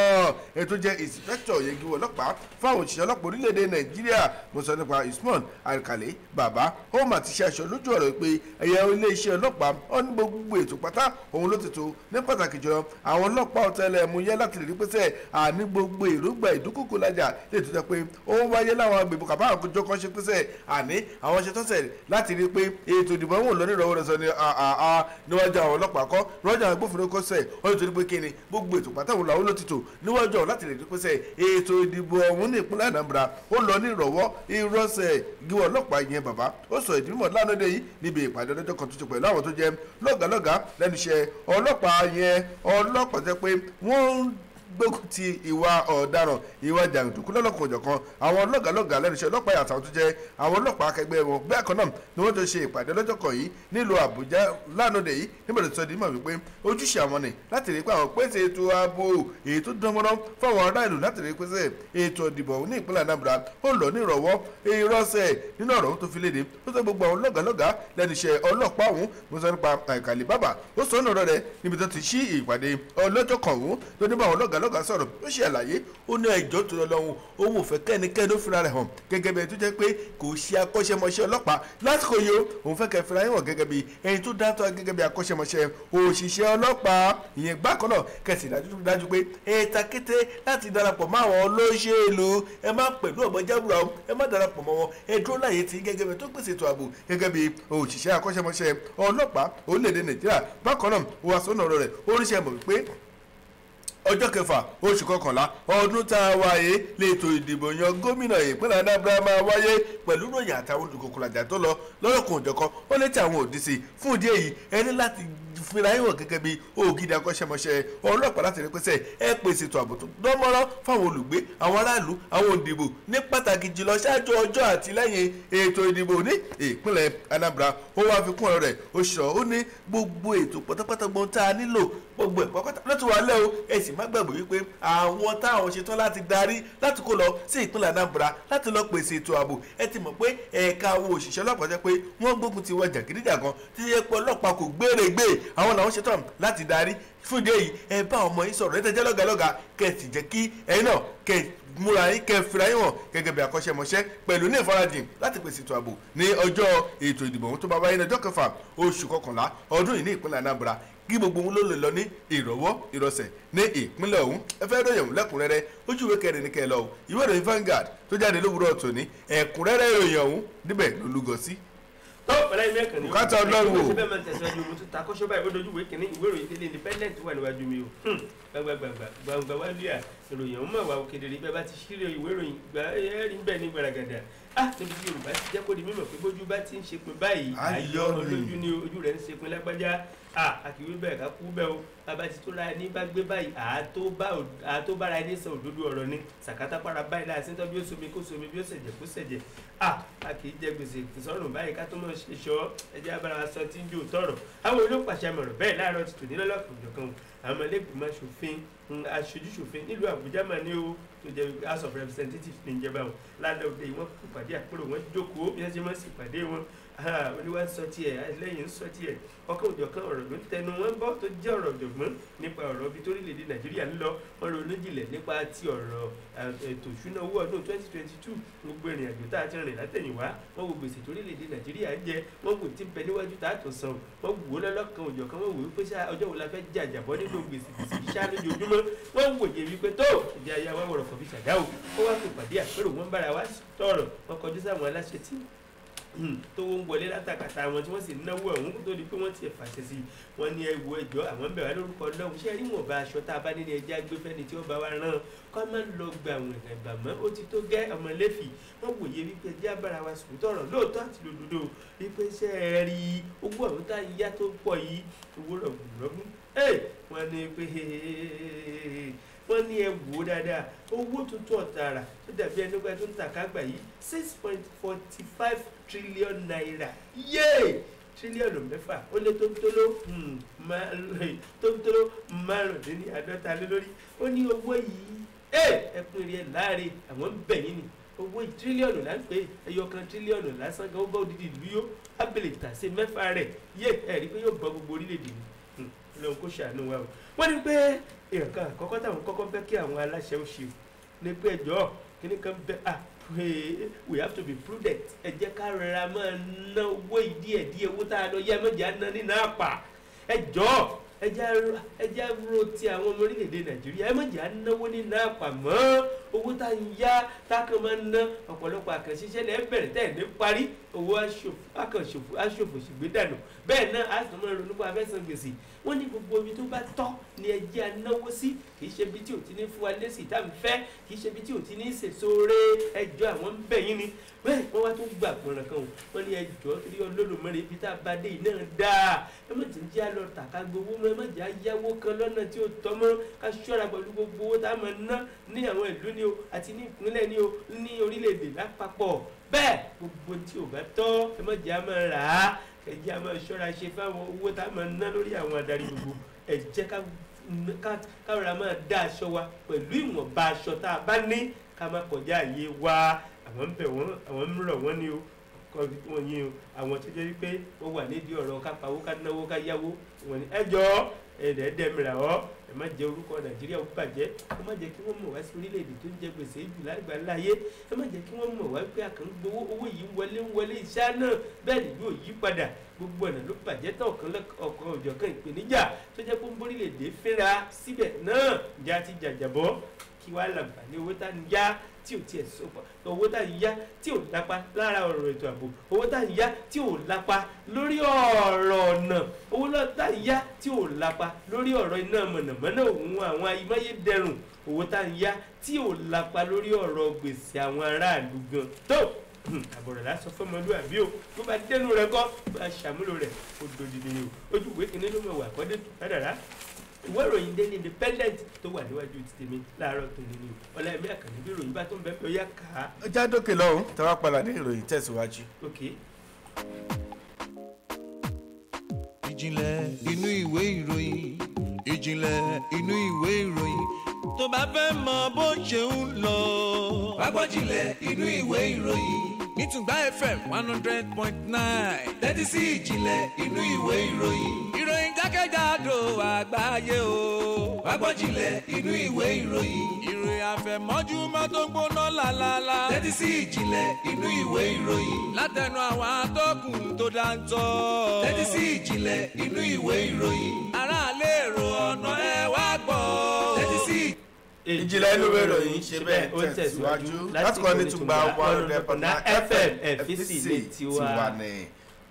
ètò jẹ́ ìsìpẹ́tọ̀ yẹgi ọlọ́pàá fáwọn òṣìṣẹ́ ọlọ́pàá orílẹ̀-èdè Nàìjíríà. Mo sọ nípa Usman Alkali bàbá, ó mà ti ṣe aṣọ lójú ọ̀rọ̀ pé ẹ̀yà iléeṣẹ́ ọlọ́pàá ó ní gbogbo ètò pátá òun ló ti tó, ní pàtàkì jùlọ àwọn ọlọ́pàá ọ̀tẹlẹ̀múyẹ́ láti lè rí pẹ́sẹ́ àní gbogbo èròǹgbà ìdúkòkò lájà lè tó jẹ́ pé ó ń wáyé láwọn agbègbè kàbá àkójọ kan ṣe pẹ́sẹ́ àní àwọn ṣe tọ́sẹ̀ láti rí pé ètò ìdìbò ọ̀hún lọ ní ìrọ̀wọ́ rẹ̀ sọ ní níwájú àwọn ọlọ́pàá kọ́, níwájú àwọn agbófinró kọ́ sẹ̀ wọ́n ti torí pé kí ni gbogbo ètò pátá òun làwọn ló ti tò níwájú àwọn láti lè rí pẹ́sẹ́ ètò ìdìbò ọ̀hún ní ìpínlẹ̀ Anambra ó lọ ní ìrọ̀wọ́ ìrọ̀sẹ̀. Gíwọ́ ọlọ́pàá yẹn bàbá ó sọ ìdí mímọ̀ lánàá dé yìí níbi ìpàdé ọlọ́jọ́ kan tuntun pẹ̀lú àwọn tó jẹ́ lọ́gàlọ́gà lẹ́nu iṣẹ́ ọlọ́pàá yẹn, ọlọ́pàá jẹ́ pé wọ́n ń gbógun ti ìwà ọ̀daràn, ìwà jàǹdùkú lọ́lọ́kan-ò-jọ̀kan, àwọn lọ́gàlọ́gà lẹ́nu iṣẹ́ ọlọ́pàá àtàwọn tó jẹ́ àwọn ọlọ́pàá akẹgbẹ́ wọn. Bẹ́ẹ̀ kan náà ni wọ́n jọ ṣe ìpàdé lọ́jọ́ kan yìí nílùú Àbújá lánàá dé yìí, nígbà tó sọ di mọ̀ wípé ojúṣe àwọn ni láti rí pé àwọn pèsè ètò ààbò èyí tó dánmọ́rán fáwọn ará ìlú láti rí pèsè ètò ìdìbò ní ìpínlẹ̀ Anambra ó lọ ní ìrọ̀wọ́ ìrọ̀sẹ̀. Nínú ọ̀rọ̀ tó fi léde, ó sọ gbogbo àwọn lọ́gàlọ́gà lẹ́nu iṣẹ́ ọlọ́pàá ọ̀hún, mo sọ nípa Àìkàlì bàbá, ó sọ ọ̀nà rẹ̀ níbi tó ti ṣí ìpàdé ọlọ́jọ́ kan ọ̀hún tó ní bá àwọn lọ́gàlọ́gà sọ̀rọ̀, ó ṣe àlàyé, ó ní ẹjọ́ tó lọ lọ́hùn òun ò fẹ́ kẹ́nikẹ́ni ó fira rẹ̀ hàn gẹ́gẹ́ bí ẹni tó jẹ́ pé kò ṣe akọ́ṣẹ́mọṣẹ́ ọlọ́pàá lásìkò yìí, òun fẹ́ kẹ́ fira hàn gẹ́gẹ́ bí ẹni tó dáńtọ́ gẹ́gẹ́ bí akọ́ṣẹ́mọṣẹ́ òṣìṣẹ́ ọlọ́pàá. Ìyẹn bákan náà kẹsì dájú pé ẹ ta kété láti darapọ̀ mọ́ àwọn olóṣèlú, ẹ má pẹ̀lú ọ̀bọ jábùrà, ẹ má darapọ̀ mọ́ wọn, ẹ dúró láyé tí gẹ́gẹ́ bí tó pèsè ètò ààbò gẹ́gẹ́ bí òṣìṣẹ́ akọ́ṣẹ́mọṣẹ́ ọlọ́pàá orílẹ̀-èdè Nàìjíríà. Bákan náà ó wá sọ́nà ọ̀rọ̀ rẹ̀, ó ríṣẹ́ mọ̀ wípé ọjọ́ kẹfà oṣù kọkànlá ọdún tá a wáyé lẹ́tọ̀ ìdìbò yan gómìnà ìpínlẹ̀ Anambra máa wáyé pẹ̀lú ròyìn àtàwọn olùkókòlàjà tó lọ lọ́lọ́kùn òjọ̀kan ó létí àwọn òdì sí. Fún ìdí èyí ẹ ní láti fira yín hàn gẹ́gẹ́ bí ògidì akọ́ṣẹ́mọṣẹ́ ọlọ́pàá láti rí pẹ́sẹ́ ẹ pèsè ètò ààbò tó dánmọ́rán fáwọn olùgbé, àwọn aráàlú, àwọn òdìbò ní pàtàkì jùlọ ṣáájú ọjọ́ àti lẹ́yìn ètò ìdìbò ní ìpínlẹ̀ Anambra. Ó wá fi kún ọ̀rọ̀ rẹ̀, ó sọ ó ní gbogbo ètò pátápátá gbọ́n tá a nílò gbogbo ẹ̀ pátápátá ló ti wà lẹ́ o. Ẹ sì má gbàgbé wípé àwọn táwọn ṣetán láti darí láti kó lọ sí ìpínlẹ̀ Anambra láti lọ pèsè ètò ààbò, ẹ ti mọ̀ pé ẹ̀ka àwọn òṣìṣẹ́ ọlọ́pàá jẹ́ pé wọ́n gbógun ti wọ jàgídíjàgan tí yẹ pé ọlọ́pàá kò gbèrègbè, àwọn làwọn ṣetán láti darí. Fún ìdí èyí ẹ bá ọmọ yín sọ̀rọ̀ ẹ tẹ́jẹ́ lọ́gàlọ́gà kẹ́ sì jẹ́ kí ẹ̀yin náà kẹ́ múra yín kẹ́ fira yín hàn gẹ́gẹ́ bí akọ́ṣẹ́mọṣẹ́ pẹ̀lú ní ìfarajìn láti pèsè ètò ààbò ní ọjọ́ ètò ìdìbò ọ̀hún tó bá wáyé ní ọjọ́ kẹfà oṣù kọkànlá ọdún yìí ní ìpínlẹ̀ Anambra, kí gbogbo ohun ló lè lọ ní ìrọ̀wọ́ ìrọ̀sẹ̀ ní ìpínlẹ̀ ọ̀hún. Ẹ fẹ́ ròyìn ọ̀hún lẹ́kùnrẹ́rẹ́, ojú ìwé kẹrin ní kẹlẹ́ o, ìwé ìròyìn Vanguard tó jáde lówùúrọ̀ tòní, ẹ̀kúnrẹ́rẹ́ ìròyìn ọ̀hún níbẹ̀ ló lúgọ sí. Tó pẹ̀lẹ́ mẹ́kàn ní Bùkátà Ọlọ́run o. ṣe bẹ́ẹ̀ máa ń tẹ̀síwájú, mo tún ta kọ́ṣọ́ báyìí ó dojú ìwé kìíní ìwé ìròyìn Daily Independent wà níwájú mi o. Gbàngbàngbà gbàngbà wálé à ìròyìn ọ̀hún mọ̀ wá kedere bẹ́ẹ̀ bá ti ṣírí ìwé ìròyìn gbà ẹ́rì ń bẹ̀ ní gbàràgàdà. Níbi tí Yorùbá ti jẹ́ kó di mímọ̀ pé bójú bá ti ń ṣe pin báyìí ayọ̀ lójú ni ojú rẹ̀ ń ṣe pin lágbájá. Àkìwé bẹ́ẹ̀ ká kú bẹ́ẹ̀ o, bàbá ti tó ra ẹni bá gbé báyìí àátó bára ẹni sọ òdodo ọ̀rọ̀ ni sàkátà para báyìí láti tọ́ bí ó somi kó somi bí ó ṣẹ̀jẹ̀ kó ṣẹ̀jẹ̀. A kì í jẹ gbèsè sọ́rùn báyìí ká tó mọ̀ ṣe ṣọ́ ẹjẹ́ abára wa sọ tí ń jó tọ̀rọ̀. Àwọn olópàṣẹ mọ̀rọ̀ bẹ́ẹ̀ láàárọ̀ ti tò ní lọ́lọ́kan-ò-jọ̀kan àwọn ọmọlẹ́gbìmọ̀ aṣòfin aṣojúṣòfin nílùú Àbújá mà ní o, tó jẹ́ House of Representatives ní ìjẹba wọn lálẹ́ òde wọn kú pàdé àpérò wọn jókòó bí wọ́n ṣe máa ń ṣèpàdé wọn. Olúwa ń sọ tiẹ̀, lẹ́yìn ń sọ tiẹ̀, ọkọ̀ òjọ̀kan ọ̀rọ̀ ló ń tẹnu wọn bọ́ tó jẹ́ ọ̀rọ̀ ọ̀jọ̀gbọ́n nípa ọ̀rọ̀ ibi torílẹ̀-èdè Nàìjíríà ń lọ. Wọ́n ronú jinlẹ̀ nípa ti ọ̀rọ̀ ètò ìṣúná owó ọdún 2022, gbogbo ìrìn àjò tá a ti rìn látẹ̀yìnwá, wọ́n wo gbèsè torílẹ̀-èdè Nàìjíríà ń jẹ, wọ́n wò tí ń bẹ níwájú tá a tó san, wọ́n wò ó lọ́lọ́kan òjọ̀kan, wọ́n wò wípé ọjọ́ wo la fẹ́ jàjàbọ́ nínú gbèsè iṣá lójoojúmọ́. Wọ́n wòye wípé tó ìdí ayé wa wọ̀rọ̀ kọ̀fí ṣàdáwò ó wá fi pàdé àpérò wọn bára wa tọ̀rọ̀, wọ́n kọjú sáwọn aláṣẹ tí tó ń wọlé látàkàtà àwọn tí wọ́n sì náwó ọ̀hún kó tó di pé wọ́n ti fàṣẹ sí i. Wọ́n ní ẹwù ẹjọ́ àwọn ń bẹ̀ wá lórúkọ Ọlọ́run, ṣé rí wọn bá aṣọ tá a bá ní ní ẹjẹ́ agbẹ́fẹ́ni tí ó bá wa rán kọ́ máa ń lọ gba àwọn ẹ̀gbà mọ́, ó ti tó gẹ́ ọmọlẹ́fì. Wọ́n wòye wípé ẹjẹ́ abára wa sùn tọ̀rọ̀ lóòótọ́ àti lòdòdó wípé ṣé ẹ rí owó ọ̀hún tá a yá tó pọ̀ yìí owó rọ̀gùnrọ̀gùn. Wọ́n ní pé wọ́n ní ẹ wò ó dáadáa, owó tuntun ọ̀tàrà tó dàbí ẹni pé tó ń tà kágbà yìí 6.45 trillion naira, yéè tírílíọ̀nù 6 ó lé tóńtóló 55 lé lórí. Ó ní owó yìí ẹkùn rí ẹ láàrin àwọn ń bẹ̀ yín ni owó yìí tírílíọ̀nù là ń pè ẹyọ kan tírílíọ̀nù lásán gan ó bá odidi ìlú yó ábẹ̀lẹ̀ tà sí 6 rẹ̀ yé ẹ rí pé yóò bọ́ gbogbo orílẹ̀-èdè ni. Ọlọ́run kó ṣàánú wa o. Wọ́n ní pé nǹkan àkọ́kọ́ táwọn kọ́kọ́ fẹ́ kí àwọn aláṣẹ ó ṣe ní pé ẹjọ́ kíní kan bẹ́ we have to be prudent. Ẹ jẹ́ ká rọra máa ná owó díẹ̀díẹ̀, owó tá a lọ yá mọ̀jà ná nínú àpà. Ẹ jọ̀ọ́ ẹ jẹ́ ro ti àwọn ọmọ orílẹ̀-èdè Nàìjíríà, ẹ mọ̀jà náwó nínú àpà mọ́. Owó tá a ń yá tá a kàn máa ná ọ̀pọ̀lọpọ̀ àkànṣiṣẹ́ lẹ́ bẹ̀rẹ̀ tẹ̀ ní parí, owó aṣòfò ṣègbè dànù. Bẹ́ẹ̀ náà a sì máa ronú pa abẹ́sàn gbèsè. Wọ́n ní gbogbo ibi tó bá tọ́ ni ẹ jẹ́ anáwó sí, kì í ṣe ibi tí ò ti ní fún wa lésì tá à ń fẹ́, kì í ṣe ibi tí ò ti ní ṣèṣore. Ẹjọ́ àwọn ń bẹ̀ yín ni. Bẹ́ẹ̀ wọ́n wá tó gbà gbọ̀nràn kan o, wọ́n ní ẹjọ́ torí Olódùmarè ibi tá a bá dé yìí náà dáa, ẹ má ti jẹ́ àlọ́ tàka gbowó mọ́, ẹ má jẹ́ àyáwó kan lọ́nà tí ó tọ́ mọ́, ká ṣọ́ra pẹ̀lú gbogbo owó tá a máa ná ní àwọn ìlú ni o àti ní ìpínlẹ̀ ni o ní orílẹ̀-èdè lápapọ̀. Bẹ́ẹ̀ gbogbo tí ò bá tọ́ ẹ má jẹ́ a máa rà á, ẹ jẹ́ a máa ṣọ́ra ṣe fáwọn owó tá a máa ná lórí àwọn adarí gbogbo. Ẹ jẹ́ ká rọra máa dá aṣọ wa pẹ̀lú ìwọ̀nba aṣọ tá a bá ní, ká má kọjá àyè wa. Àwọn ń bẹ̀ wọ́n, àwọn ń rọ̀ wọ́n ní o, wọ́n yín o, àwọn tó jẹ́ wípé wọ́n wà nídìí ọ̀rọ̀ ká pawó ká náwó ká yáwó, wọ́n ní ẹ jọ̀ọ́ ẹ̀ẹ́dẹ̀ẹ́dẹ́mìrà ọ́, ẹ má jẹ́ orúkọ Nàìjíríà ó bàjẹ́, ẹ má jẹ́ kí wọ́n mọ̀ wá sí orílẹ̀-èdè tó ń jẹ gbèsè jù lágbàláyé, ẹ má jẹ́ kí wọ́n mọ̀ wá pé àkàn gbowó owó yìí ń wọlé ń wọlé iṣẹ́ náà bẹ́ẹ̀ ni yóò yí padà. Gbogbo ọ̀nà ló bàjẹ́ tán, ọ̀kan òjọ̀kan ìpèníjà tó jẹ́ pé ń borílẹ̀-èdè fínra síbẹ̀ náà ǹjẹ́ a ti jàjàbọ́ kí wàá làǹfààní owó tá ń yá tí ò tiẹ̀ sọpọ̀, owó tá ń yá tí ò lápa lára ọ̀rọ̀ ètò ààbò, owó tá ń yá tí ò lápa lórí ọ̀rọ̀ ọ̀nà, owó tá ń yá tí ò lápa lórí ọ̀rọ̀ iná mọ̀nàmọ́ná òun àwọn amáyédẹrùn, owó tá ń yá tí ò lápa lórí ọ̀rọ̀ gbèsè àwọn aráàlú gan. Tó àbọ̀rọ̀ lásán fọmọlúwàbí o, bó bá dénú rẹ kọ́ bá ṣàmúlò rẹ̀ ó dodidi ni o. Ojú ìwé kìíní ló mọ̀ wà kọ́dé tó kádàrá. Ìwé ìròyìn Daily Independent tó wà níwájú ti tèmi láàárọ̀ tòní ni o. Ọláyẹmí Àkànní bí ìròyìn bá tó ń bẹ pé ó yá kà á. Ó já dókè lọ́hùn tí wọ́n padà ní ìròyìn tẹ̀síwájú. Ok. Ìjìnlẹ̀ inú ìwé ìròyìn, ìjìnlẹ̀ inú ìwé ìròyìn, tó bá fẹ́ mọ bó ṣe ń lọ. Wá gbọ́ jìnlẹ̀ inú ìwé ìròyìn ní Tùngbà FM 100.9. Tẹ́tí sí ìjìnlẹ̀ inú ìwé ìròyìn. Ìròyìn jákèjádò àgbáyé o. Wá gbọ́ jìnlẹ̀ inú ìwé ìròyìn. Ìròyìn àfẹ̀mọ́júmọ́ tó ń gbóná lálálá. Tẹ́tí sí ìjìnlẹ̀ inú ìwé ìròyìn. Látẹnu àwọn atọ́kùn tó dáńtọ́. Tẹ́tí sí ìjìnlẹ̀ inú ìwé ìròyìn. Aráàlú èrò ọ̀nà ẹ wá gbọ́. Tẹ́tí sí ìjìnlẹ̀ inú ìwé ìròyìn ṣe bẹ́ẹ̀ tẹ̀síwájú láti kọ́ ní Tùngbà 100.9 FM FCC ní tiwa ní.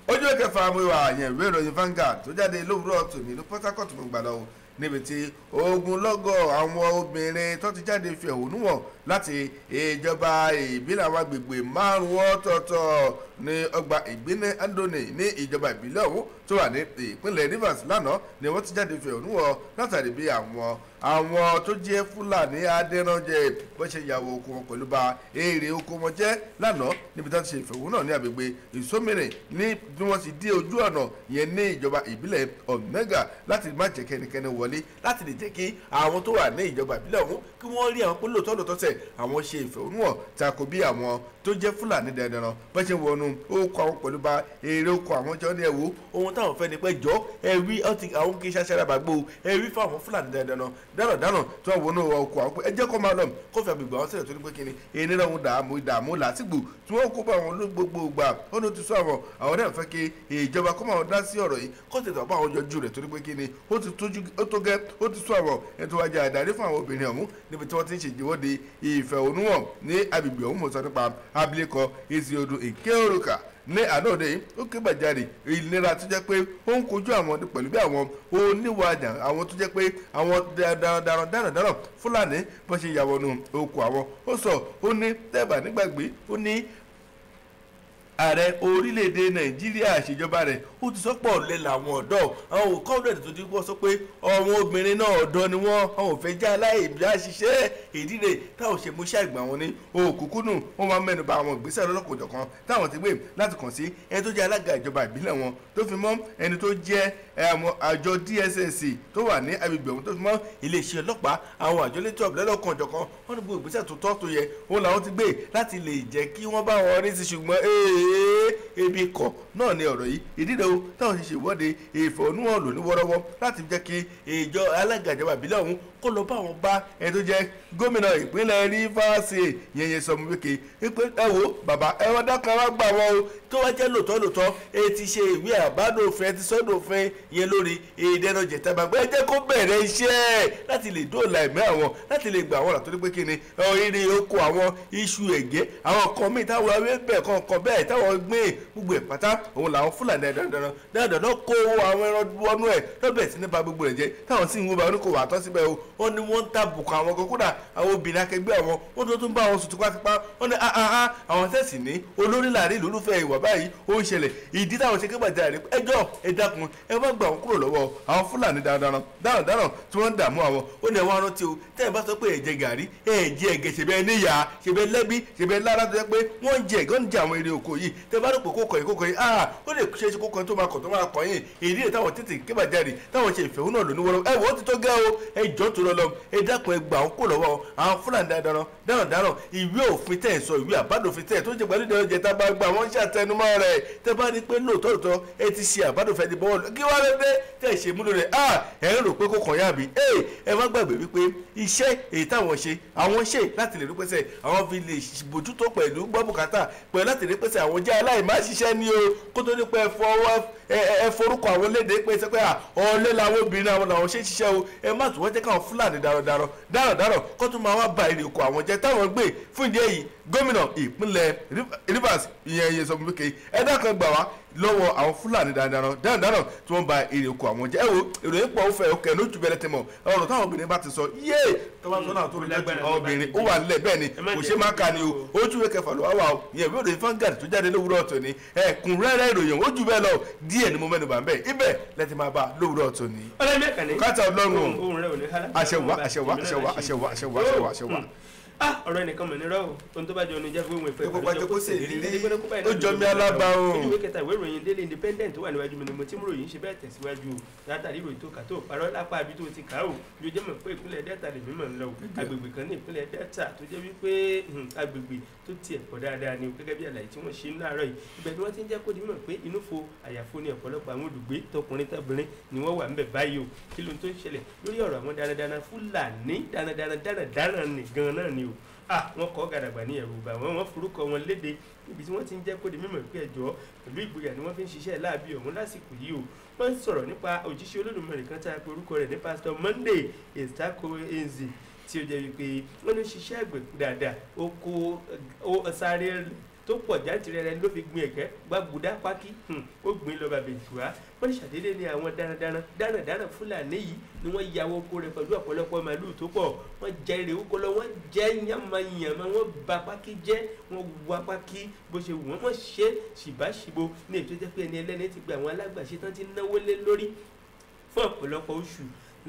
Ojú kẹfà amúhíwá yẹn ìwé ìròyìn Vanguard tó jáde lówùúrọ̀ tòní ló Port Harcourt mú gbà lọ́wọ́ Níbi tí ogunlọ́gọ̀ àwọn obìnrin tó ti jáde fi ẹ̀hónú hàn láti ìjọba ìbílẹ̀ àwọn agbègbè márùn-ún ọ̀tọ̀ọ̀tọ̀ ní ọgbà ìgbínlẹ̀ Andoni ní ìjọba ìbílẹ̀ ọ̀hún tó wà ní ìpínlẹ̀ Rivers lánàá ni wọ́n ti jáde fi ẹ̀hónú hàn látàrí bí àwọn tó jẹ́ Fúlàní adẹ́rànjẹ bó ṣe yàwó oko wọn pẹ̀lú ba èrè oko wọn jẹ́ lánàá níbi tó ti ṣe ìfẹ̀hónú ní agbègbè Ìsómìnrin ní bí wọ́n ti dé ojú ọ̀nà yẹn ní ìjọba ìbílẹ̀ Omega láti má jẹ́ kẹ́nikẹ́ni wọlé láti lè jẹ́ kí àwọn tó wà ní ìjọba ìbílẹ̀ ọ̀hún kí wọ́n rí àwọn pé lóòótọ́ lóòótọ́ sẹ̀ àwọn ṣe ìfẹ̀hónúhàn tako bí àwọn tó jẹ́ Fúlàní dandan bó ṣe wọnú oko àwọn pẹ̀lú ba èrè oko àwọn jọ ní ẹ̀wò ohun táwọn fẹ́ ni pé jọ ẹ̀rí àwọn kì í ṣaṣẹ́ àbàgbò ẹ̀rí fún àwọn Fúlàní dandan dáradára tí wọ́n wọnú oko àwọn pé ẹ jẹ́ kó máa lọ kó fi àgbègbè àwọn sílẹ̀ tó ní pé kíni ìnira ohun ìdààmú làásìgbò tí wọ́n kó bá àwọn gbogbo gbà ó ló ti sọ àwọn náà fẹ́ kí ìjọba kó máa dá sí ọ̀rọ̀ yìí kó tètè bá àwọn yọjú rẹ̀ torí pé kíni ó ti tó gẹ́ ó ti sọ àwọn ẹni tó wájà àdarí fún àwọn obìnrin ọ̀hún níbi tí wọ́n ti ń ṣèjìwọ́de ìfẹ̀hónúhàn ní agbègbè ọ̀hún. Mo sọ nípa abilékọ Eziodu Nkeoruka ní àná òde yìí ó ké gbàjarè ìnira tó jẹ́ pé ó ń kojú àwọn pẹ̀lú bí àwọn oníwàjà àwọn tó jẹ́ pé àwọn darandaran Fúlàní bó ṣe yàwọnú oko àwọn. Ó sọ ó ní tẹ́ẹ̀bà nígbàgbé ó ní ààrẹ orílẹ̀-èdè Nàìjíríà àṣejọba rẹ̀ ó ti sọ́pọ̀ ọ̀lẹ làwọn ọ̀dọ́ àwọn òkọ́ọ̀dọ̀ tó ti kọ́ sọ pé àwọn obìnrin náà ọ̀dọ́ ni wọ́n àwọn ò fẹ́ já aláìbí àṣìṣe ìdílé táwọn ṣe múṣẹ́ àgbà wọn ní òkùnkùnù. Wọ́n máa mẹ́nu bà àwọn ìgbésẹ̀ lọ́lọ́kọ̀ọ́jọ̀kan táwọn ti gbé láti kàn sí ẹni tó jẹ́ alága ìjọba ìbílẹ̀ wọn tó fi mọ́ ẹni tó jẹ́ àjọ DSS tó wà ní agbègbè ọ̀hún tó fi mọ́ iléeṣẹ́ ọlọ́pàá àwọn àjọ létò ọ̀bẹ̀lọ́kọ̀ọ́jọ̀kan. Wọ́n ní gbogbo ìgbésẹ̀ tó tọ́ tó yẹ òun làwọn ti gbé láti lè jẹ́ kí wọ́n bá wọn rí sí, ṣùgbọ́n ebi kọ̀ náà ni ọ̀rọ̀ yìí. Ìdílé o táwọn ṣe ṣèwọ́de ìfọ̀núhàn lò ní wọ́rọ́wọ́ láti jẹ́ kí ìjọ alága ìjọba ìbílẹ̀ ọ̀hún kó lọ bá wọn bá ẹni tó jẹ́ gómìnà ìpínlẹ̀ Rivers yẹn Nyesom Wike wípé ẹ wo bàbá ẹ wọ́n dákan wá gbà wọ́n o tó wá jẹ́ lóòótọ́ lóòótọ́ ẹ ti ṣe ìwé àbádòfin ẹ ti sọ́dọ̀fin yẹn lórí ìdẹ́nàjẹ̀ tàbàgbẹ́ ẹ jẹ́ kó bẹ̀rẹ̀ iṣẹ́ láti lè dóòlà ẹ̀mí àwọn láti lè gbà wọ́n rà torí pé kí ni ìrì oko àwọn iṣu ẹ̀gẹ́ àwọn kan míì táwọn awébẹ̀ kọ̀ọ̀kan bẹ́ẹ̀ táwọn gbìn gbogbo ẹ̀ pátá òun làwọn Fúlàní dandandan kó àwọn ẹran wọnú ẹ̀ lọ́bẹ̀ sí nípa gbogbo rẹ̀ jẹ́ táwọn sì ń wọ́n bá oníkòwò àtọ́ síbẹ̀ o. Wọ́n ní wọ́n ń tàbùkù àwọn kan kódà àwọn obìnrin akẹgbẹ́ àwọn wọ́n tó tún bá àwọn sùn tipátipá. Wọ́n ní àwọn tẹ̀sí ní olórí láàrin ìlú olúfẹ́ ìwà báyìí ó ń ṣẹlẹ̀. Ìdí táwọn ṣe kégbàjarè ẹjọ́ ẹ dákun ẹ má gbà wọn kúrò lọ́wọ́ àwọn Fúlàní darandaran tí wọ́n ń dààmú àwọn. Ó ní ẹ wá rántí o tẹ́ ẹ bá sọ pé ẹ jẹ gàrí ẹ jẹ ẹ̀gẹ́ ṣe bẹ́ẹ̀ níyà ṣe bẹ́ẹ̀ lẹ́bí ṣe bẹ́ẹ̀ lára tó yẹ pé wọ́n ń jẹ ẹ̀gọ́ ń jẹ àwọn eré oko yìí tẹ́ bá rò pé kókò yìí kókò yìí ó lè ṣe é ṣe kókò tó máa kọ̀ tó máa kọ̀ yìí. Ìdí rẹ̀ táwọn tètè kégbàjarè táwọn ṣe ìfẹ̀hónú lóní wọ́rọ́ ẹ wọ́n ti tó gẹ́ o ẹ jọ́ tó lọ ẹ dákun ẹ gbà ó kó lọ́wọ́ àwọn Fúlàní darandaran. Ìwé òfin tẹ̀ sọ ìwé àbádòfin tẹ̀ tó ń ṣe pẹ̀lú ìdánwò tá a bá gbà wọ́n ń ṣàtẹnumọ́ rẹ̀ tẹ́ bá ní pé lóòótọ́ lóòótọ́ ẹ ti ṣe àbádòfin ẹni bọ́ọ̀lù kí wọ́n lè dé tẹ̀ ṣe múlò rẹ̀ ẹ ń rò pé kò kàn yá mi ẹ má gbàgbé wípé iṣẹ́ èyí táwọn ṣe àwọn ṣe láti lè rí pẹ́sẹ̀ àwọn fi lè bójútó pẹ̀lú gbọ́ bùkátà pẹ̀lú láti rí pẹ́sẹ̀ àwọn jẹ́ aláìmáṣiṣẹ́ ni o kó tó ní pé ẹ forúkọ àwọn léde pé ṣe pé ọ̀lẹ làwọn obìnrin àwọn làwọn ṣe ń ṣiṣẹ́ o ẹ má tún wọ́n jẹ́ káwọn Fúlàní darandaran kó tún máa wá ba èrè oko àwọn jẹ́ táwọn gbé. Fún ìdí èyí gómìnà ìpínlẹ̀ Rivers ìyẹn Nyesom Wike ẹ dákun gbà wá lọ́wọ́ àwọn Fúlàní darandaran tí wọ́n ba èrè oko àwọn jẹ́. Ẹ wo ìròyìn pọ̀ ó fẹ́ ó kẹ́ lójú bẹ̀rẹ̀ tẹ̀mọ̀ ọ̀rọ̀ táwọn obìnrin bá ti sọ yéè tó bá sọ náà tó rí lójú àwọn obìnrin ó wà nílẹ̀ bẹ́ẹ̀ ni kò ṣe má ka ni o ojú ìwé kẹfà ló wá wà o ìyẹn ìwé ìròyìn Vanguard tó jáde lówùúrọ̀ tòní ẹ̀kúnrẹ́rẹ́ ìròyìn ó jù bẹ́ẹ̀ lọ díẹ̀ ni mo mẹ́nu bà ń bẹ̀ ibẹ̀ lẹ́tì máa bá lówùúrọ̀ tòní. Káta Ọlọ́run àṣẹwà àṣẹwà àṣẹwà àṣẹwà àṣẹwà àṣẹwà àṣẹwà. Ọ̀rọ̀ ẹnìkan mọ̀ nírọ̀ o ohun tó bá jọ ní jẹ́ fún ìwé ìfẹ́ ìpàdé kó sì rí ó jọ mí alábàáhùn. Ojú ìwé kẹta ìwé ìròyìn Daily Independent tó wà níwájú mi ni mo ti mú ròyìn ṣe bẹ́ẹ̀ tẹ̀síwájú o látàrí ìròyìn tó kà tó parọ́ lápá àbí tó ti kà ó yóò jẹ́ mọ̀ pé ìpínlẹ̀ Delta lèmi mọ̀ ń lọ o agbègbè kan ní ìpínlẹ̀ Delta tó jẹ́ wípé agbègbè tó tiẹ̀ pọ̀ dáadáa ni o gẹ́gẹ́ bí àlàyé tí wọ́n ṣe ń láàárọ̀ yìí ibẹ̀ ni wọ́n ti ń jẹ́ kó di mọ̀ pé inú fo àyàfo ni ọ̀pọ̀lọpọ̀ àwọn olùgbé tọkùnrin tọbìnrin ni wọ́n wà ńbẹ̀ báyìí o kí ló ń tó ń ṣẹlẹ̀ lórí ọ̀rọ̀ àwọn darandaran Fúlàní darandaran darandaran nìgan náà ni o wọ́n kọ́ gàdàgbà ní ẹ̀rù bà wọ́n wọ́n forúkọ wọn léde níbi tí wọ́n ti ń jẹ́ kó di mímọ̀ pé ẹjọ́ pẹ̀lú ìgboyà ni wọ́n fi ń ṣiṣẹ́ láabi ọ̀hún lásìkò yìí o wọ́n ń sọ̀rọ̀ nípa òjíṣẹ́ Olódùmarè kan tá a pe orúkọ rẹ̀ ní Pásítọ̀ Monday Estako Eze tí ó jẹ́ wípé wọ́n ló ṣiṣẹ́ àgbẹ̀ dáadáa ó kó ó sáré tó pọ̀ jáǹtìrẹrẹ ló fi gbin ẹ̀gẹ́ gbàgùdá pákí, ó gbin lọ bàbẹ̀ ìtura. Wọ́n ní ṣàdédé ní àwọn darandaran Fúlàní yìí ni wọ́n ya oko rẹ̀ pẹ̀lú ọ̀pọ̀lọpọ̀ màlúù tó pọ̀. Wọ́n jẹ èrè oko lọ, wọ́n jẹ yànmọ̀yànmọ̀, wọ́n ba pákí jẹ́, wọ́n wa pákí bó ṣe wù wọ́n, wọ́n ṣe ṣìbáṣìbo ní ètò jẹ́ pé ẹni ẹlẹ́ni ti gba àwọn alágbàṣe tán ti náwó lé lórí fún ọ̀pọ̀lọpọ̀ oṣù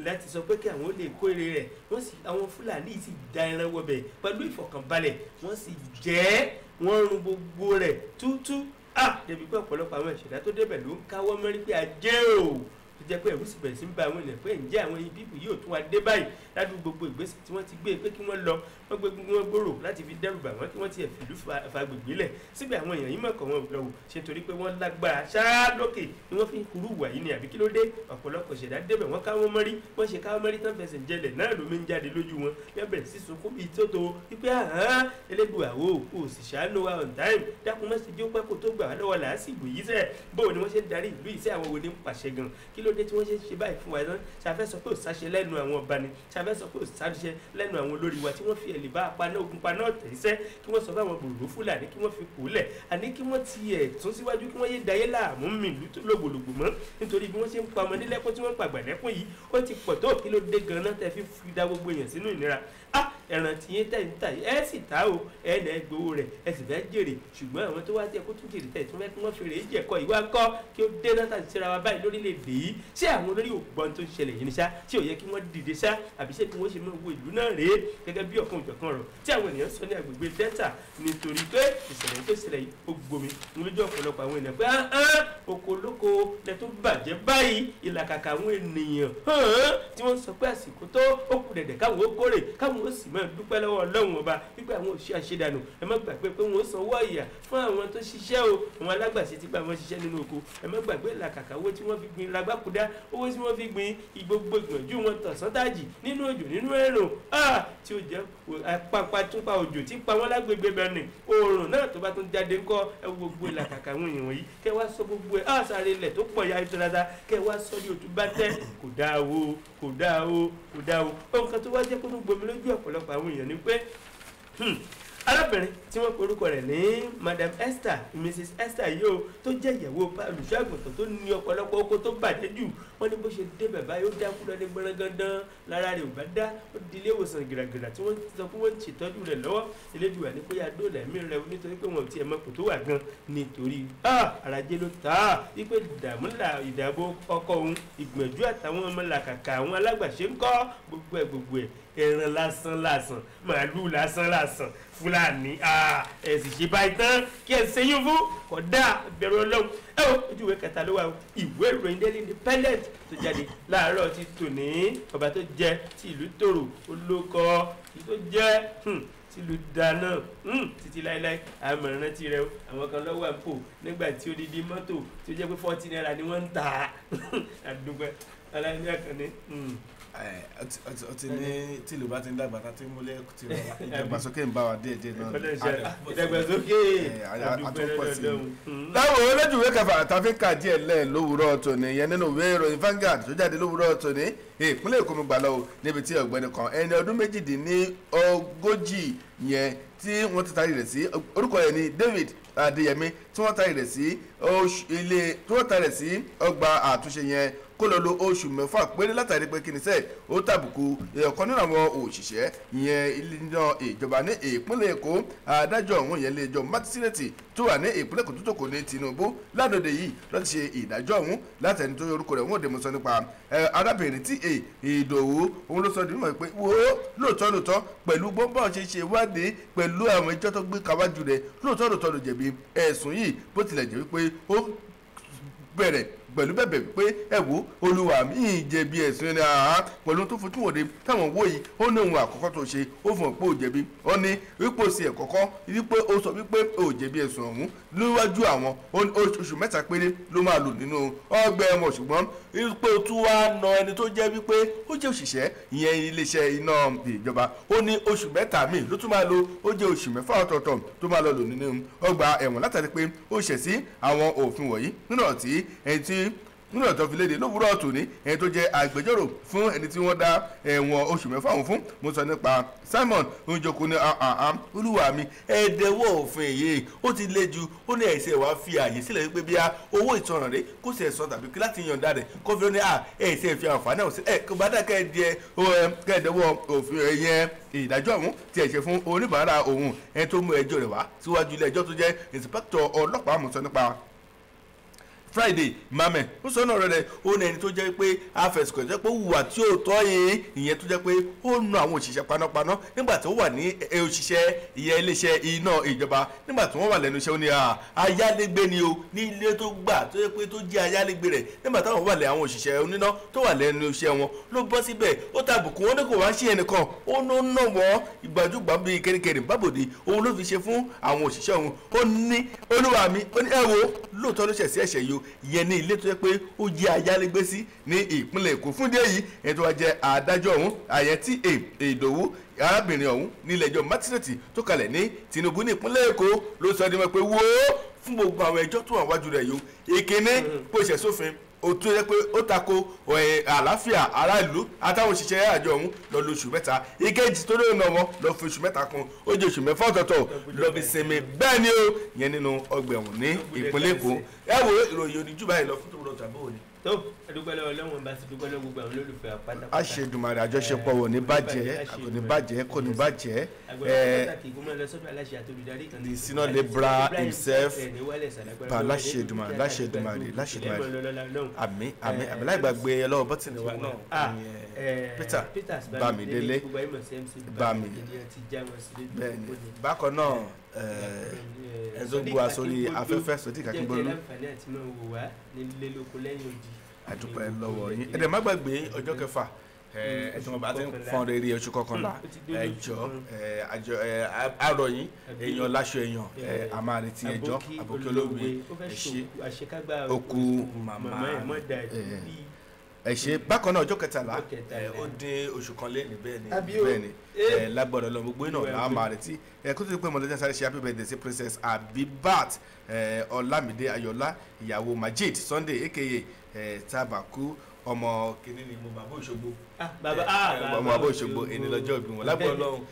láti sọ pé kí àwọn lè kó èrè rẹ̀. Wọ́n sì àwọn Fúlàní sì da ẹran wọbẹ̀ pẹ̀lú ìfọ̀kànbalẹ̀, wọ́n sì jẹ́ wọ́n run gbogbo rẹ̀ tútú. Débi pé ọ̀pọ̀lọpọ̀ àwọn ìṣẹ̀dá tó débẹ̀ ló ń káwọ́ mẹ́rin pé ajé o, tó jẹ́ pé ẹ̀rù sì bẹ̀rẹ̀ sí ń ba àwọn ènìyàn pé ǹjẹ́ àwọn ibi bíbù yóò tún wá dé báyìí ládùúgbò gbogbo ìgbésẹ̀ tí wọ́n ti gbé pé kí wọ́n lọ wọ́n gbé gbogbo wọn gbòòrò láti fi dẹ́rù bà wọ́n kí wọ́n tiẹ̀ fìlú fagbègbè lẹ̀ síbẹ̀. Àwọn èèyàn yìí mọ̀kàn wọn lọ́wọ́ ṣe torí pé wọ́n lágbára ṣáá lókè ni wọ́n fi ń kurú wà yìí ni àbí kí ló dé? Ọ̀pọ̀lọpọ̀ ṣẹ̀dá débẹ̀ wọ́n káwọ́ mọ́rí, wọ́n ṣe káwọ́ mọ́rí tán fẹsẹ̀ jẹlẹ̀ náà lómi ń jáde lójú wọn, wọ́n bẹ̀rẹ̀ sí sunkún bíi tótó wípé àhán Elédùà o ò sì ṣàánú wa on time, dákun má ṣe jẹ́ ó pẹ́ kó tó gbà wá lọ́wọ́ làásìgbò yìí sẹ́. Bóò ni wọ́n ṣe ń darí ìlú yìí sẹ́, àwọn wo ni ń pàṣẹ gan, kí ló dé tí wọ́n ṣe ń ṣe báyìí fún wa náà? Ṣàfẹ́ sọ pé ò sáṣẹ lẹ́nu àwọn ọba ni? Ṣàfẹ́ sọ pé ò sáṣẹ lẹ́nu àwọn olórí wa tí wọ́n fi ẹ̀lì bá apaná ogun paná ọ̀tẹ̀ iṣẹ́ kí wọ́n sọ fáwọn gbòòrò Fúlàní kí wọ́n fi kú lẹ̀, àní kí wọ́n tiẹ̀ tún síwájú kí wọ́n yé dayé láàmú mi ìlú lògbòlògbò mọ́, nítorí bí wọ́n ṣe ń pa ọmọdé lẹ́kún tí wọ́n ń pàgbà lẹ́kún yìí ó ti pọ̀ tó. Kí ló dé gan-an tẹ́ fi da gbogbo èèyàn sínú ìnira? Ẹran tí yín tẹ̀ ń tà ẹ sì ta o, ẹ nà ẹ gbowó rẹ̀ ẹ sì fẹ́ jèrè, ṣùgbọ́n àwọn tó wá tẹ kó tún jèrè tẹ̀ tún fẹ́ kí wọ́n fèrè jẹ̀kọ́ ìwà ńkọ́? Kí ó dé náà tàbí síra wa báyìí lórílẹ̀‐èdè yìí? Ṣé àwọn olórí ògbọ́n tó ń ṣẹlẹ̀ yìí ni ṣá tí ò yẹ kí wọ́n dìde ṣá, àbí ṣé kí wọ́n ṣe máa wo ìlú náà rèé gẹ́gẹ́ bí ọ̀kan òjọ̀kan ọ̀rọ̀ tí àwọn ènìyàn sọ ní agbègbè Delta? Nítorí pé ìṣẹ̀lẹ̀ tó ṣẹlẹ̀ yìí ó gbomi lójú ọ̀pọ̀lọpọ̀ àwọn ènìyàn pé oko olóko lẹ tó bàjẹ́ báyìí, ìlàkàkà àwọn ènìyàn tí wọ́n sọ pé àsìkò tó ó kù dẹ̀dẹ̀ káwọn ó kórè káwọn ó sì máa dúpẹ́ lọ́wọ́ Ọlọ́run ọba wípé àwọn ò ṣe àṣedànù. Ẹ má gbàgbé pé wọ́n sanwó ọ̀yà fún àwọn tó ṣiṣẹ́ o, àwọn alágbàṣe ti bá wọn ṣiṣẹ́ nínú oko. Ẹ má gbàgbé ìlàkàkà owó tí wọ́n fi gbin ragbákúdá, owó tí wọ́n fi gbin gbogbo ìgbọ̀njú wọn tọ̀sán tàjì nínú òjò nínú ẹ̀rùn tí ó jẹ́ apapatúpa òjò tí pa wọ́n lágbègbè bẹ̀rẹ̀ oòrùn náà tó bá tún jáde ńkọ́. Ẹ wo gbogbo ìlàkàkà àwọn èèyàn wọ̀nyí kẹ wá sọ gbogbo ẹ sáré ilẹ̀ tó pọ̀ ya ìtura kẹ wá sọ ní òtún bá tẹ́. Kò dáa o, kò dáa o, kò dáa o. Ohun kan tó wá jẹ́ kó tún gbomi lójú ọ̀pọ̀lọpọ̀ àwọn èèyàn ni pé arábìnrin tí wọ́n porúkọ rẹ̀ ní Madam Esther, Mrs Esther yìí o, tó jẹ́ ìyàwó olùṣọ́àgùntàn tó ní ọ̀pọ̀lọpọ̀ oko tó bàjẹ́ jù, wọ́n ní bó ṣe dé bàbá yóò dákú lọ ní gbọ́nrangandan, lára rẹ̀ ò bá dá, ó di ilé ìwòsàn gìràgìrà tí wọ́n sọ pé wọ́n ń ṣètọ́jú rẹ̀ lọ́wọ́. Elédùà ní kó yá dóòlà ẹ̀mí rẹ̀ nítorí pé wọn ò tiẹ̀ mọ kò tó wà gan, nítorí àràjẹ ló tà á wípé ìdààmú ìdààbò ọkọ òun ìgbìyànjú àtàwọn ọmọ làkàkà àwọn alágbàṣe ń kọ́ gbogbo ẹ̀ gbogbo ẹ̀ ẹran lásán lásán, màálù lásán lásán, Fúlàní ẹ sì ṣe báyìí tán kí ẹ ṣe yín fún kódà bẹ̀rù Ọlọ́run. Ẹ o, ojú ìwé kẹta ló wà o, ìwé ìròyìn Daily Independent tó jáde láàárọ̀ ti tòní. Ọba tó jẹ ti ìlú tòrò olókọ tó jẹ tìlú dáná títí láéláé àmọ̀ràn ti rẹ o. Àwọn kan lọ́wọ́ àpò nígbà tí odidi mọ́tò tó jẹ́ pé 40 naira ni wọ́n ń tà àdúgbò aláìní àkànní. Ó ti ní tìlú bá ti ń dàgbà tá ti ń múlẹ̀ ti rọra ìdàgbàsókè ń bá wa díẹ̀ díẹ̀ náà. Ìdàgbàsókè àtúnpọ̀ sí i. Láwọn olójúwé kẹfà tàbí kà díẹ̀ lẹ̀ lówùúrọ̀ tòní yẹn nínú ìwé ìròyìn Vanguard tó jáde lówùúrọ̀ tòní, ìpínlẹ̀ Èkó mi gbà lọ níbi tí ọ̀gbẹ́ni kan ẹni ọdún 38 yẹn tí wọ́n ti taari rẹ̀ sí, orúkọ rẹ̀ ní David Adéyẹmí, tí wọ́n taari rẹ̀ sí ilé tí wọ́n taari rẹ̀ sí ọgbà àtúnṣe yẹn kó lọ lo oṣù 6 péré látàrí pé kíni sẹ́ ó tàbùkù ọ̀kan nínú àwọn òṣìṣẹ́ ìyẹn ilé ìjọba ní ìpínlẹ̀ Èkó. Adájọ́ ọ̀hún ìyẹn ilé-ẹjọ́ májísírèètì tó wà ní ìpínlẹ̀ Èkó tó tòkó ní Tinubu ládòde yìí láti ṣe ìdájọ́ ọ̀hún látẹni tó orúkọ rẹ̀ wọ́n dé mọ́ sọ nípa arábìnrin tí Ìdòwú òun ló sọ di mímọ̀ pé wo lóòótọ́ lóòótọ́ pẹ̀lú gbọ́ngbọ́n ṣe ṣe ìwádìí pẹ̀lú àwọn ẹjọ́ tó gbé kawájú rẹ̀ lóòótọ́ lóòótọ́ ló jẹ̀bi ẹ̀sùn yìí, bó tilẹ̀ jẹ́ wípé ó bẹ̀rẹ̀ pẹ̀lú bẹ̀bẹ̀ pé ẹ wo olúwa mi jẹ̀bi ẹ̀sùn ẹni àá pẹ̀lú tó fojú wòde táwọn wò yìí ó ní ohun àkọ́kọ́ tó ṣe ó fún pé ó jẹ̀bi, ó ní wípé ó ṣe ẹ̀kọ́kọ́ wípé ó sọ wípé ó jẹ̀bi ẹ̀sùn ọ̀hún níwájú àwọn oṣù 3 péré ló máa lò nínú ọgbà ẹ̀wọ̀n, ṣùgbọ́n wípé ó tún wá na ẹni tó jẹ́ wípé ó jẹ́ òṣìṣẹ́ ìyẹn iléeṣẹ́ iná ìjọba, ó ní oṣù 3 míì ló tún máa lò, ó jẹ́ oṣù 6 ọ̀tọ̀ọ̀tọ̀ tó máa lọ lò nínú ọgbà ẹ̀wọ̀n látàrí pé ó ṣẹ̀ sí àwọn òfin wọ̀nyí nínú ọ̀tí ẹni tí Nínú ọ̀tọ̀ fi léde lówùúrọ̀ tòní, ẹni tó jẹ́ agbẹjọ́rò fún ẹni tí wọ́n dá ẹ̀wọ̀n oṣù 6 ọ̀hún fún, mo sọ nípa Simon Njoku, ní olúwa mi, ẹ̀ẹ́dẹ́wọ́ òfin èyí ó ti le jù. Ó ní ẹ̀sẹ̀ wàá fi àyè sílẹ̀ wípé bí a owó ìtanràn rẹ̀ kó sì ẹ̀sán tàbí kí láti yànda rẹ̀ kó fi ní ẹ̀sẹ̀ fi àǹfààní ọ̀hún sílẹ̀ kó bá dá kẹ́ẹ̀dẹ́wọ́ òfin ẹ̀yẹn ìdájọ́ ọ̀hún tí ẹ̀ ṣe fún oníbàárà òun. Ẹni tó mú ẹjọ́ rẹ̀ wá síwájú ilé ẹjọ́ tó jẹ́ ìǹsìpẹ́kítọ̀ ọlọ́pàá, mo sọ nípa Friday Mame, ó sọ náà rẹ̀, ó ní ẹni tó jẹ́ pé afẹ̀sùnkàn jẹ́ pé hùwà tí ó tọ́ yìí, ìyẹn tó jẹ́ pé ó nu àwọn òṣìṣẹ́ panápaná nígbà tó wà ní òṣìṣẹ́ ìyẹn iléeṣẹ́ iná ìjọba nígbà tí wọ́n wà lẹ́nu iṣẹ́. Ó ní ayálégbé ni o ní ilé tó gbà tó jẹ́ pé tó jẹ́ ayálégbé rẹ̀ nígbà táwọn wà lẹ́ àwọn òṣìṣẹ́ oníná tó wà lẹ́nu iṣẹ́ wọn ló bọ́ síbẹ̀, ó tàbùkù wọn ní kò wá sí ẹnìkan, ó ná ná wọn ìgbàjúgbà bíi kẹ́ríkẹ́rí bábòdì òun ló fi ṣe fún àwọn òṣìṣẹ́ òun. Ó ní olúwa mi, ó ní ẹ wo lóòótọ́ ló ṣẹ̀ sí ẹ̀ṣẹ̀ yìí o, ìyẹn ní ilé tó yẹ pé ó jẹ́ ayálégbé sí ní ìpínlẹ̀ Èkó. Fún díẹ̀ yìí, ẹni tó wá jẹ́ adájọ́ ọ̀hún àyẹ̀ tí Ìdòwú arábìnrin ọ̀hún nílẹ̀ ẹjọ́ mátísírẹ́tì tó kalẹ̀ ní Tinubu ní ìpínlẹ̀ Èkó ló sọ ní wọn pé wò ó fún gbogbo àwọn ẹjọ́ tó wà wájú rẹ̀ yìí, ìkíní kó ṣẹ̀ sófin ó tún yẹ pé ó tako àlàáfíà aráàlú àtàwọn òṣìṣẹ́ àjọ ọ̀hún lọ lóṣù 3, ìkejì tó lóun náà wọn lọ fi oṣù 3 kún, ó jẹ́ oṣù 6 ọ̀tọ̀ọ̀tọ̀ lọ fi sinmi. Bẹ́ẹ̀ ni ó yẹn nínú ọgbà ẹ̀wọ̀n ní ìpínlẹ̀ Èkó. Ẹ wo ìròyìn oníjú báyìí lọ fún tòwúrọ̀ tàbí òní. Tó dúpẹ́ lọ́wọ́ Ọlọ́run bá ti dúpẹ́ lọ́wọ́ gbogbo àwọn olólùfẹ́ pátápátá. A ṣe Èdùmàrè, àjọṣepọ̀ wò ní bàjẹ́, kò ní bàjẹ́, kò ní bàjẹ́. The senior labourer himself, bá láṣẹ Èdùmàrè, láṣẹ Èdùmàrè, láṣẹ Èdùmàrè, àmín àmín àmín. Láì gbàgbé ọlọ́wọ́ bọ́tìnì wa náà, Peter Bámidélé Bámi, bẹ́ẹ̀ni. Bákan náà ẹ̀zọ́ gbọ́ sórí afẹ́fẹ́ Sodiq Akíngbólú, àdúpẹ́ lọ́wọ́ yín. Ẹ̀dẹ̀ má gbàgbé ọjọ́ kẹfà ẹ̀tí wọn bá ti ń fọ́n rere oṣù kọkànlá, ẹjọ́ àrọ̀ yín, èèyàn láṣọ èèyàn, a máa retí ẹjọ́ àbókí olóògbé ẹ̀ṣẹ́ òkú màmá ẹ̀ṣẹ́. Bákan náà ọjọ́ kẹtàlá ó dín oṣù kan lé ní bẹ́ẹ̀ ni bẹ́ẹ̀ ni lágbọ́dọ̀ lọ gbogbo iná làwọn máa retí. Kó tó di pé mọ̀lẹ́jà sáré ṣe happy birthday sí Princess Abibat Ọlámídé Ayọ̀lá, ìyàwó Majid Sunday aka Tabaku, ọmọ kìnínní ni mo bàbá Òṣogbo, ọmọ bàbá Òṣogbo ẹni lọ́jọ́ ìbí wọn lágbọ́dọ̀ lọ́hùn.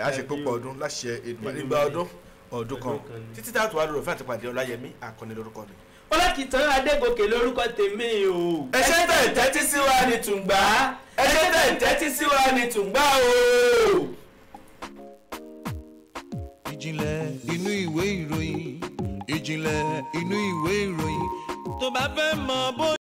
A ṣe púpọ̀ ọdún láṣẹ Èdùmàrè, igba ọdún ọdún kan títí tá a tó wá lórí òfin àtìpàdé. Ọláyẹmí Akànnì lórúkọ mi. Ọlákìtàn Adégòkè lórúkọ tèmi o. Ẹ ṣé tẹ̀ ń tẹ́tí sí wa ní Tùngbà, ẹ ṣé tẹ̀ ń tẹ́tí sí wa ní Tùngbà o. Ìjìnlẹ̀ inú ìwé ìròyìn, ìjìnlẹ̀ inú ìwé ìròyìn, tó bá fẹ́ mọ bó.